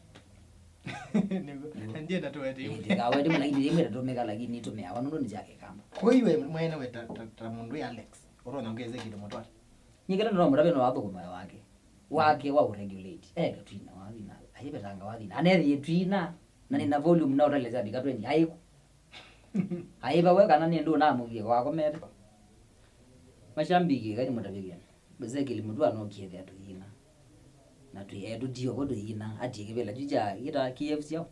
Nĩguo. Nĩguo. Ndienda tũwete imwe. Ĩĩ, tĩkawete imwe, lakini imwe itatũmĩka, lakini itũmĩawa nũndũ nĩ sya Kĩkamba. Kwa hiyo we mwene we ta, ta, ta mũndũ wĩ Alex, ũrona ngwĩze kĩndũ mũtwata. Nyie kĩla ndĩrona mũtavya no athũkũme wake. Wake wa ũregulate. Eke twina wathi na, ayĩvetanga wathi na. Anethie twina, na nĩna volume na ũtalesya andika twenty. Ayĩku. Aiva we kana nĩ ndũ namũvie wakomete. Mashambiki, ĩkai nĩmũtavĩke. Ezekiel Mutua anokie ethĩa tũyina. Na twĩ etu tio ko tũyina, atie kĩvĩla kyu kya, kĩta K F C au?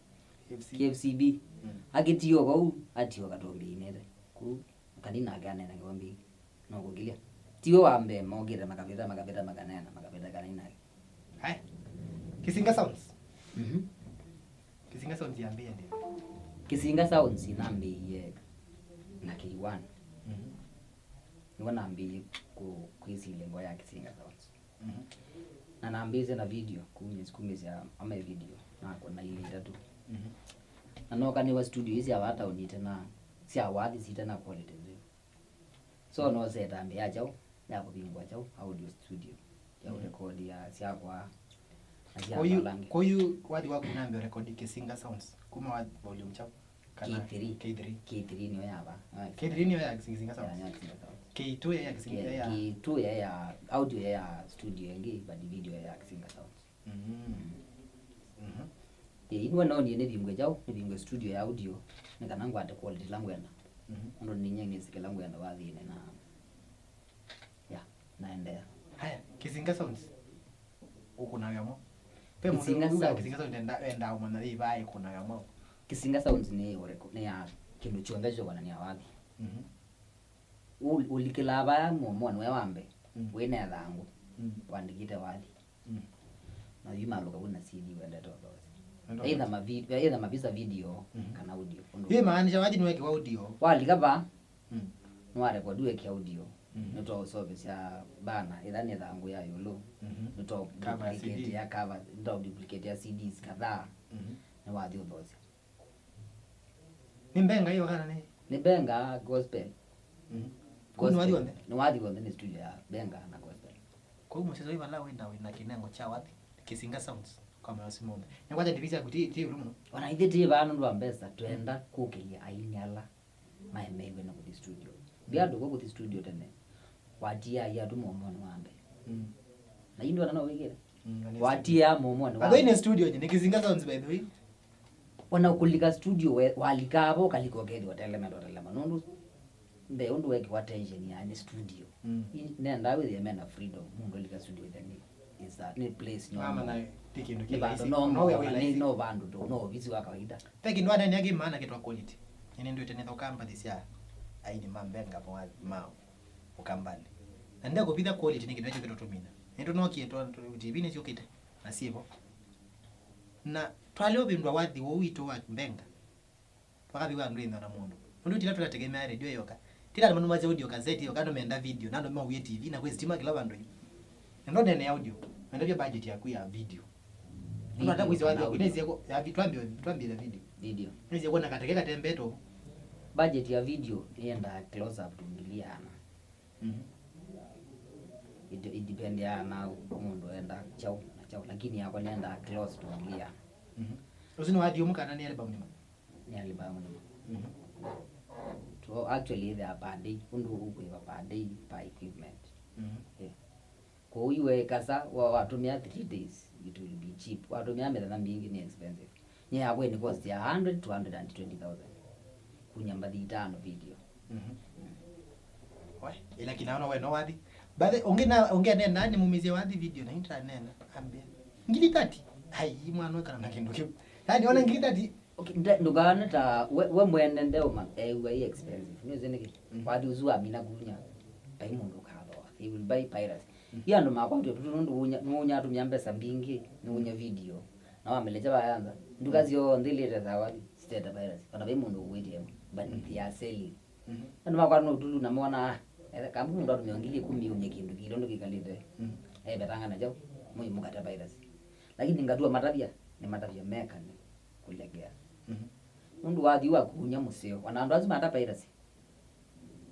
K F C. K F C B. Mm. Akĩtio vau, atio Katombi inĩte. Kũu, kanini nake anena kĩvombi. No kũkĩlya. Tiwe wa mbee mokĩte makavĩta, makavĩta, makaneena, makavĩta kanini nake. Haya. Kisinga Sounds. Mhm. Kisinga Sounds yambĩĩa ndĩ? Kisinga Sounds nambĩĩie na K one. Mhm. Nĩvo nambĩĩie kũ-, kwĩsilya ngoo ya Kisinga Sounds. Mhm. Na nambĩĩsye na video, kumĩs-, kumĩsya ama video, nakũna ilĩ itatũ. Mhm. Na nooka nĩwa studio ii sya vaa taoni tena, sya wathi sitena quality nzeo. So, no setambĩ ya kyaũ, ya kũvingũa kyaũ, audio studio, ya, mm, ũrekodi ya syakwa, na sya, kwa yu, andũ ala angĩ. Kwa yu wathi waku nambĩa ũrekodi Kisinga Sounds, kuma wa volume kyaũ? Kana K three. K three. K three nĩyo ya va? Ah, K three nĩyo ya Kisinga Sounds. Ya, ya Kisinga Sounds. K two ya, ya Kisinga, K-, ya, K two ya, ya audio ya, ya studio ĩngĩ, but video ya Kisinga Sounds. Mm. Mhm. Ĩĩ, nĩwe noonie nĩvingũe kyaũ, nĩvingũe studio ya audio, nĩ kana ngwate quality ĩla ngwenda. Mhm. Ũndũ ninyie nĩsĩ kĩla ngwenda wathinĩ na, ya, naendeea. Haya, Kisinga Sounds. Ũkũna wĩa mwaũ? Ve mũndũ Kisinga ũkũna Sounds. Kisinga Sounds enda, enda ũmanya yĩ vaa ĩkũna wĩa mwaũ? Kisinga Sounds nĩ ũreko-, nĩ ya kĩndũ kyonthe kyokonania wathi. Mhm. Ũ-, ũlikĩlaa vaya mũomonĩ we wa mbee, mm, wĩna ĩthangũ, mm, wandĩkĩte wathi. Mm. Na yu malũka vu na C D wendete ũthoosi. Either mavi-, either mavisa video, mhm, kana audio. Ũndũ yu imaanisha wathi nĩwekĩwa audio. Walika va, mm, nĩwarekodiwe kĩ audio. Mm. Nĩtwaũseũvĩsya bana, ĩla nĩ ĩthangũ ya ĩũlũ. Mhm. Cover ya C D. Nĩtwaũduplicate ya cover, nĩtwaũduplicate ya C Ds kadhaa. Mhm. Nĩwathi ũthosya. Nĩ Benga ĩyo kana nĩ? Nĩ Benga gospel. Mhm. Kũu nĩwathi w'onthe? Nĩwathi w'onthe, nĩ studio ya Benga na gospel. Kũu mũsyaĩĩsya wĩ vala wĩ na, wĩ na kĩnengo kya wathi, Kĩsinga Sounds, kwa mayosi monthe. Nĩkwata ndivi syaku ti, ti ĩũlũ mũno. Ona ithyĩ twĩ vaa nũndũ wa mbesa, twenda kũkĩlya aini ala maemeeiwe na kũthi studio. Mbia andũ kwa kũthi studio tene, watiaa atũmwa ũmwe wa mbee. Mm. Na yu ndwona no wĩkĩte? Mm, na nĩ watia mũmwe nĩ wa. Atho ine studio nye, nĩ Kĩsinga Sounds, by the way. Ona kũlika studio we, walika avo, ũkalika ũkethĩwa ũtelemete, ũtelema. Nũndũ mbee ũndũ wekĩwa attention ya nĩ studio. Mm. I-, nendaa wĩthĩe mena freedom, mũndũ alika studio ĩthe nĩ, is a, nĩ place normal. Mama na ti kĩndũ kĩ rahisi. Nĩ vandũ normal, no we wĩ na nĩ, rahisi. No vandũ tu, no ovisi wa kawaida. Ve kĩndũ anene kĩ maana kĩtwa quality. Nĩ nĩndwĩte nĩthoka mbathi sya aini ma Benga mao. Ũkambanĩ. Na ndekũvitha quality nĩ kĩndũ ekyo kĩtũtũmina. Nĩtũnokie twa, twa, T V nĩsyũkĩte na syĩvo. Na twalea ũvĩndũa wathi ũũ witũ wa Benga, twakavĩwa andũ ĩnthwa na mũndũ. Ũndũ tila tũtategemea radio yoka. Tila andũ manũmasya audio cassette yoka, andũ menda video, na andũ mauie T V, na kwĩ sitima kĩla vandũ yu. Na ndonene audio, wendavya budget yaku ya video. Video. Nata kwĩsya wathi waku, nĩsie ko, ya vi-, twambie, twambie na video. Video. Nĩsie kuona kateke katembetwo. Budget ya video yendaa close up to ngili ana. Mhm. It, it dependaa na mũndũ enda kyaũ na kyaũ, lakini yakwa nenda close to ngili ana. Mhm. Ũsu nĩ wathi ũmwe kana nĩ album nĩma? Nĩ album nĩma. Mhm. To actually ĩthĩawa per day, ũndũ ũkwĩva per day per equipment. Mhm. Yeah. Kwoou yu wekasa, wa-, watũmĩa three days, it will be cheap. Watũmĩa mĩthenya mingĩ nĩ expensive. Nyie yakwa ĩnĩ cost ya hundred to hundred and twenty thousand. Kunya mbathi itano video. Mhm. We, ĩla kinaona we no wathi. Mbathi, ũngĩ na, ũngĩ anena, nĩmumisye wathi video, na yu ndanena, ambĩa. Ngili thirty? Ai, mwana ũkana na kĩndũ kĩu. Yaani, ona ngili thirty. Okay, nde-, ndũkaone ta we, we mwene ndeũma, eew'a ĩ expensive. Nĩwĩsĩ nĩkĩ? Mm. Wathi ũsu wamina kunya, vai mũndũ ũkathoa. They will buy piracy. Mm. Yu andũ makwatw'a tũtũ nũndũ nũũnya, nũũnya atũmĩa mbesa mbingĩ, nũũnya video. Na wamĩlekya vayanza, nduka syonthe ilĩte sawa, sitete piracy. Ona vai mũndũ ũkwĩtie ĩmwe, but they are selling. Mhm. Andũ makwata na ũtulu na mona, ah, etha kamba mũndũ atũmĩa ngili ĩkũmi umye kĩndũ kĩla ũndũ kĩkalĩte. Mhm. Evetanga na kyaũ, mũimũkate piracy. Lakini ngatua matavya, nĩ matavya mekane kũlegea. Mhm. Nũndũ wathi wakunya mũseo, ona andũ asu mata piracy.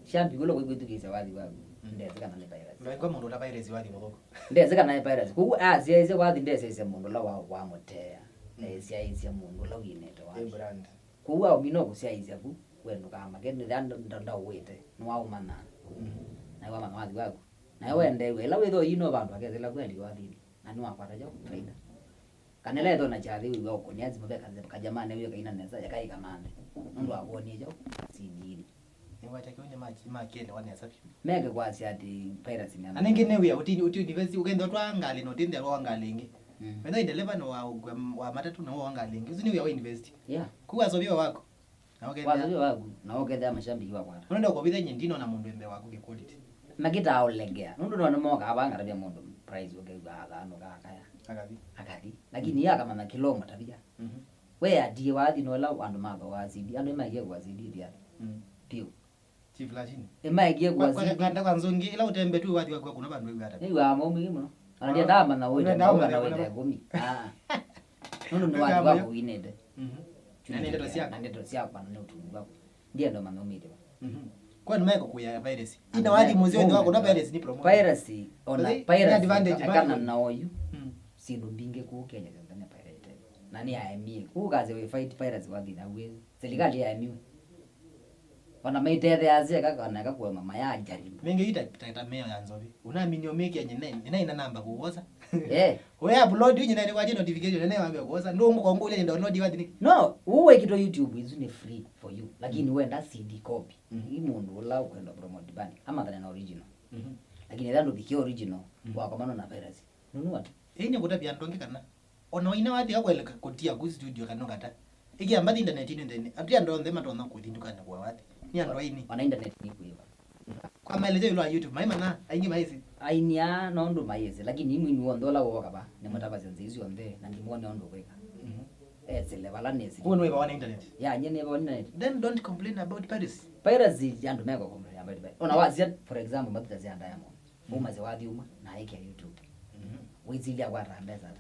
Shambi ũla ũikwĩthukĩĩsya wathi waku, mm, ndesĩ kana nĩ piracy. Vaingwa mũndũ ũta piracy wathi mũthũku. Ndesĩ kana nĩ piracy. Kwoou asyaĩĩsya wathi ndesyaĩĩsya mũndũ ũla wa-, wamũtea. Mm. Esyaĩĩsya mũndũ ũla winĩte wathi. Ĩ brand. Kwoou aũmina ũkũsyaĩĩsya vu, we ndũkamake, nĩthĩa nda-, nda-, ndaũwĩte, nĩwaũmanya. Mm. Nawe wamanya wathi waku. Nawe wendeew'a, ĩla wĩthwa ino vandũ akethela kweli wathinĩ, na nĩwakwata kyaũ faida. Kana ĩla ethwa na kyathĩ wĩw'a ũkũnĩa simũ ve kajamaa newie kaina nesa, yakaĩka manthe. Nũndũ wa kwonie kyaũ C D-inĩ. Nĩwata kĩu nĩ ma-, makĩelewa nesa vyũ. Meke kwasya atĩ piracy nĩ. Na nĩngĩ nĩ wĩa, ũti, ũti university, ũkenda ũtwaa ngalĩ na ũtĩnthĩa wa ngalĩ ĩngĩ. Mm. Wenda ndeleva na wa, wa, wa matatũ na wa ngalĩ ĩngĩ. Ũsu nĩ wĩa wa university. Yeah. Kũu wasoviwa wako. Na ũkethĩa. Wathũkĩa waku, na ũkethĩa mashambiki wakwata. Nũndũ ũkovitha nyie ndinona mũndũ embee waku kĩ quality. Makĩtaa ũlegea. Nũndũ no nĩmokaa vaa ngatavya mũndũ price ũkew'a athanũka akaya. Akathi. Akathi. Lakini ye akamanya kĩla ũmũtavya. Mhm. We atie wathi nola andũ mathooaa C D. Andũ nĩmaekie kũa C D vyũ. Mm. Vyũ. Chief Lashini. Nĩmaekie kũa C D. Kwa, kwa, kwa, kwa nzongi, ĩla ũtembetu wathi waku kuna vandũ wĩw'a ata? Nĩw'aa maumĩie mũno. Ona ndiendaa manya ũĩte, ndendaa manya ũĩte ĩkũmi. Ah. Nũndũ nĩ wathi waku winĩte. Mhm. Na nĩ ndeto syaku. Na ndeto syakwa, na nĩ ũtungi waku. Ndienda ũmanya umĩte va. Mhm. Kwa nĩ meko kuya virus. Ina wathi mũseo nĩ wako na virus nĩ promote. Virus, ona virus, advantage, akana na oyu. Mm. Syĩndũ mbingĩ kũu Kenya syonthe nĩ pirated. Na nĩ aemie. Kũu kazi we fight virus wathi na wezi. Serikali yaemiwe. Ona maitetheasya eka kana eka kuema mayajaribu. Menge ita ta, ta meo ya nzovi. Unaamini omĩkĩa nyine, nĩnaina namba kũwosa. Eh. We upload yu nyine nĩwatie notification, nene wambe kũwosa. Ndũ ngũkongo ile nenda download wathi nĩ. No, ũũ wĩkĩtwe YouTube isu nĩ free for you. Lakini wenda C D copy. Mhm. Ĩ mũndũ ũla ũkwenda promote band, amathane na original. Mhm. Lakini ethĩa ndũvikie original, mhm, wakomana na virus. Nunua tu. Ĩĩ nĩ kũtavya andũ angĩ kana Ona waina wathi akweleka kũtia ku studio kana ũkata. Ĩkĩa mbathi intaneti-inĩ nthĩnĩ. Ati andũ onthe matonya kũthi ndukanĩ kũa wathi. Nĩ andũ aini. Ona intaneti nĩkwĩva. Kwa maelezo ĩũlũ wa YouTube, maĩ mana, aingĩ maĩsĩ. Aini aa no ũndũ maĩsĩ, lakini mwini w'onthe ũla wooka va, nĩmũtavasya nzĩa isu onthe, na ndimwone ũndũ ũkwĩka. Mhm. Esele vala nĩsĩ. Wewe nĩwĩvawa na internet. Ya, nye nĩvawa na internet. Then don't complain about piracy. Piracy, andũ meko complain about piracy. Ona wasya, for example, matuta sya Diamond. Umasya wathi uma na aĩkĩa YouTube. Wĩsilya kwata mbesa ata?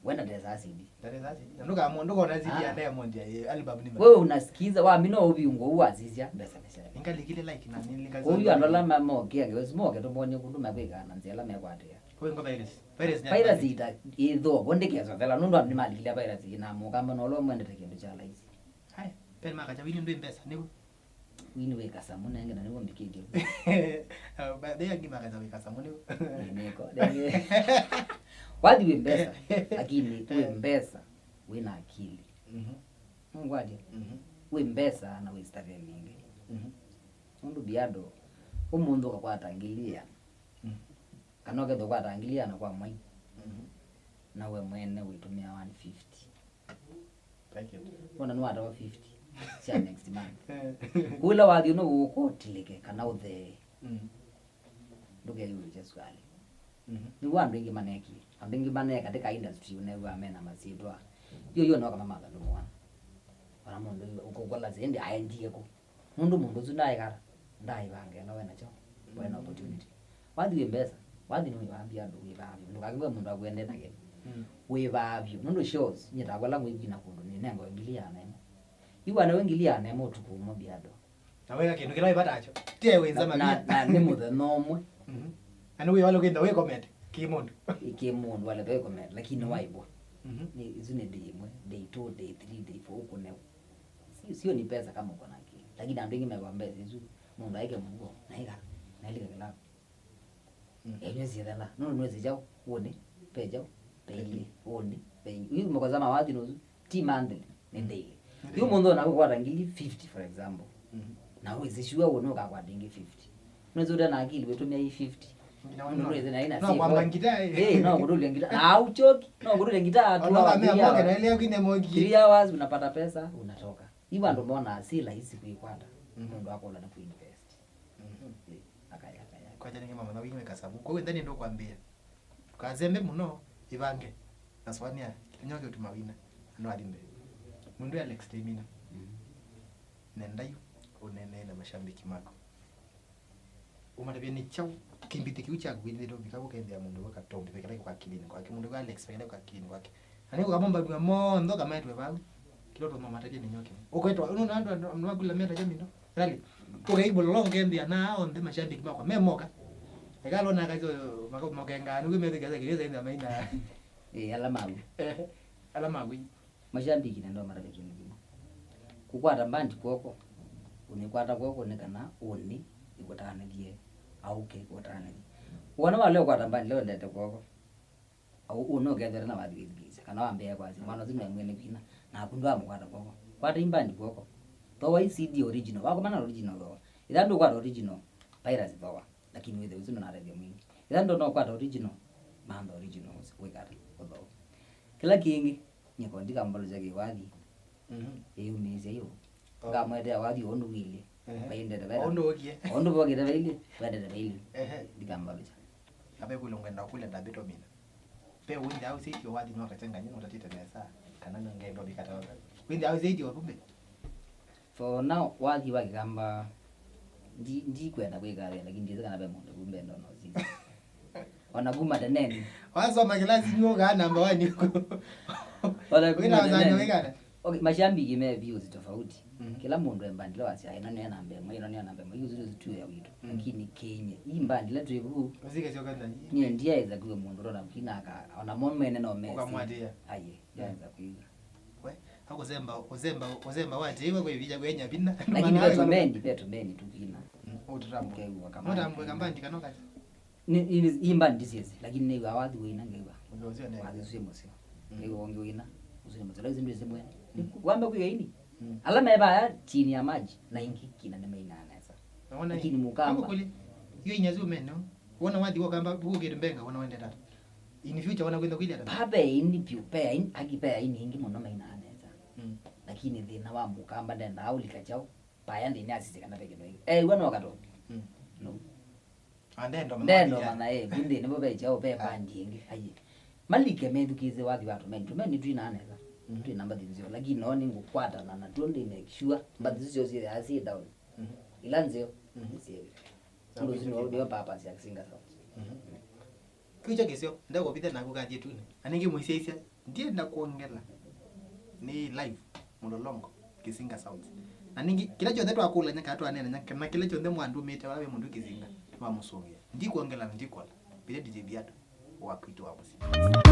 Wenda ndesa C D. Ndesa C D. Na nduka mundu kona C D ya Diamond ya album ni. Wewe unasikiza, wamina uviungo uwasisya mbesa nĩsya. Ningalikile like na nilika. Uyu andũ ala mamokia ngewe simoke tumonye kundu makwika na nzela mekwatia. Wewe ngo virus. Piracy ita itho vo ndikesothela nundu andũ nĩmalikilya piracy na mũkamba na ũla mwendete kĩndũ kya laisi. Haya, peni makacha wini ndwĩ mbesa nĩw'o. Wini wĩ kasamũ nenge na nĩw'o mbikĩtye. Baadhi angĩ makacha wĩ kasamũ nĩw'o. Nĩko. Wathi wĩ mbesa, lakini wĩ mbesa wĩ na akili. Mhm. Nũngwatya? Mhm. Wĩ mbesa na wĩ starehe mingĩ. Mhm. Nũndũ biado ũmũnthĩ ũkakwata ngili ĩana. Mhm. Kana ũkethĩa ũkwata ngili ĩana kwa mwai. Mhm. Na we mwene wĩtũmĩa one fifty. Thank you. Wona nĩwatawa fifty sya next month. Kũla wathi ũno ũkotilĩke kana ũthee. Mm. Ndũkeyũĩkye sukalĩ. Mhm. Nĩw'o andũ aingĩ manekie. Andũ aingĩ mane katika industry ũnew'aa mena masyĩtwa. Yo yo noka mamatha ndũmũana. Ona mũndũ ũkũkola sĩndĩ aendie kũ. Nũndũ mũndũ ũsu ndaĩkala, ndaĩvanga ĩla wena kyaũ, wena opportunity. Wathi wĩ mbesa, wathi nĩwĩvaa vyũ andũ, wĩvaa vyũ. Ndũkakĩwe mũndũ akwendete na kĩndũ. Mm. Wĩvaa vyũ. Nũndũ shows, nyie takwa la ngwĩkwina kũndũ, nĩnengwa ngili ya nene. Iwa nawe ngili ya nene ũtukũ ũmwe biado. Na wĩka kĩndũ kĩla wĩvatakyo. Tie wĩnza na, na, mavia. Na nĩ mũthenya ũmwe. Mhm. Na nĩ wĩwala ũkĩnda wĩkomete kĩ mũndũ. Kĩ mũndũ wale wĩkomete, lakini nĩwaĩvwa. Mhm. Nĩ, isu nĩ day ĩmwe, day two, day three, day four, ũkũnewa. Sio, sio ni pesa kama uko na akili. Lakini andũ aingĩ mew'a mbesa isu, mũndũ aike mũhuko, na ika, na ilika kĩlavu. Mm. Enywe siethela, no nwe sijao, uone, pejao, peili, uone, peili. Hiyo mko zama wathi nusu, ti monthly, ni daily. Hiyo mũndũ na kukwata ngili fifty, for example. Mm. Na wezi shua uone ukakwata ngili fifty. Unaweza uta na akili wetumia hii fifty. Nũndũ ĩthĩ na ĩna no kwamba ngita, eh. Eh, no kutulia ngita. Na hauchoki, no kutulia ngita tu. Ona kama moke na ile yako ine moki. Three hours unapata pesa, unatoka. Iwa andũ monaa si rahisi kuikwata. Mhm. Mũndũ akola na kuinvest. Mhm. Eh, akaya, akaya. Kwacha ningi mama na wini kasabu. Kwa hiyo ndani ndo kwambia. Tukazembe muno ivange. Na swania, kinyo kiutuma wina. Ano alimbe. Mundu Alex Temina. Mhm. Nenda yu unene na mashabiki mako. Ũmatavye nĩ kyaũ kĩmbithĩ kĩu kyaku kĩthĩtwe vika ũkethĩa mũndũ ũka Tom vekela kwa akilini kwake, mũndũ ũka Alex vekela kwa akilini kwake. Na nĩ kũkamombanw'a monthe ũkametwe vau. Kĩla ũtũma ũmatavye nĩ nyoke. Ũkwetwa, nũndũ andũ, andũ, andũ makula metaja mindo. Rali. Ũkaibũlolo ũkethĩa na onthe mashabiki makwa me moka. Ekalo na kazi mokengaa nĩguo methĩkĩasa kĩlĩsa ĩndĩ maina. Ĩ, ala maku. Ala maku. Mashabiki nenda ũmatavya kĩndũ kĩmwe. Kũkwata mbandi kw'oko, ũnĩkwata kw'oko nĩ kana ũnĩ ĩkũtanĩthye, aũke ĩkũtanĩthye. Wona walea ũkwata mbandi ĩla wendete kw'oko, au ũnĩ ũkethĩwa na wathi wĩthukĩĩsya, kana wambĩĩa kwasya, mwana ũsu nĩ mwene kwina, naku ndwamũkwata kw'oko. Kwata i mbandi kw'oko. Thoa i C D original, wakomana na original thoa. Ĩla ndũkwata original, piracy thoa. Lakini wĩthĩe ũsu ndũnatethya mwingĩ. Ĩla ndũna ũkwata original, mantha original ũsu wĩkata ũthoo. Kĩla kĩngĩ, nyie ko ndikambalũkya kĩwathi. Mhm. Ĩyumĩĩsya yu. Oh. Ngamwetea wathi ũndũ wĩlĩ. Ehe. Vaindete vela. Ũndũ ũkie. Ũndũ vokĩte vailĩ, wendete vailĩ. Ehe. Ndikambalũkya. Abe kule ngwenda kule ndabitomina. Pe wĩnda au sĩtyo wathi no katenganya no tatite nesa. Kana ngendo bikata. Wĩnda au sĩtyo kumbe. For now, wathi wa Kĩkamba, ndi-, ndikwenda kwĩka wĩa, lakini ndiĩsĩ kana ve mũndũ vu mbee ndono ũsinda. Ona kuma teneni. Wasoma kĩlasi nyuokaa namba one huko. Ona kuma wĩna wazanya teneni. Wĩkana? Okay, mashambiki me views tofauti. Mhm. Kĩla mũndũ e mbandi ĩla wasya, "Ĩno nĩyo namba ĩmwe, ĩno nĩyo namba ĩmwe." Hiyo zote tu ya witũ. Mhm. Lakini Kenya, hii mbandi ĩla twĩ vu, usike sio kanda. Nyie ndiaĩsa kwĩw'a mũndũ ũtona kwina aka, ona mo mene no mesi. Ũkamwatĩa. Aye, ndiaĩsa kwĩw'a. We, akũsemba, ũsemba, ũsemba watĩĩwe kwĩ vinya, kwĩ nya vinya. Lakini ve tũmeni, ve tũmeni tũkina. Mm, ũtũtambũe. Ũkew'a kama. Ũtambũe kamba ndikano kati. Ni, ni, imba ndisiesi, lakini nĩw'a wathi wĩna ngew'a. Ũndũ ũcio nĩ. Wathi ũcio mũseo. Mm. Ngew'a ũngĩ wĩna, ũcio nĩ mũseo. Lakini ndwĩsĩ mwene. Mm. Wamba kwĩw'a ini. Mm. Ala mevaya chini ya maji, na ingi kina nĩ maina nesa. Naona. Lakini mukamba. Kuli, yo inya zio meno. Wona wathi wa kamba, bukukiri mbenga, wona wende tata. In future, wona kwenda kwili ata. Pape ini piu, pe ini, aki pe ini ingi muno maina nesa. Mm. Lakini thina wa mukamba ndenda aulika chao. Paya ndini asisi kana peke no. Eh, wona wakatoka. Mm. No. Andendo. Ndendo mana eh, kundi nibo be chao pe pandi ingi. Ayi. Malike methukise wathi wa tumeni. Tumeni twina nesa. Mhm. Twĩ na mbathi nzeo, lakini no nĩngũkwatana na tuo, ndĩ make sure mbathi isu syoo syĩthĩawa syĩ down. Mhm. Ila nzeo, mhm, syĩ. Sawa, ũndũ ũsu nĩw'o, nĩyo purpose ya Kisinga Sounds. Mhm. Kĩu kyo kĩseo, ndekũvitha naku kathi ĩtunĩ. Na ningĩ mũisyaisya, ndienda kuongela. Nĩ live, mũlolongo, Kisinga Sounds. Na ningĩ, kĩla kyonthe twakũlany'a kana twaneenany'a, kana kĩla kyonthe mwandũmĩte, wala wĩ mũndũ Kisinga, nĩwamũsũngĩa. Ndikuongela na ndikola. Vĩla D J Viatu, wa kwitũ wa mũsyĩ.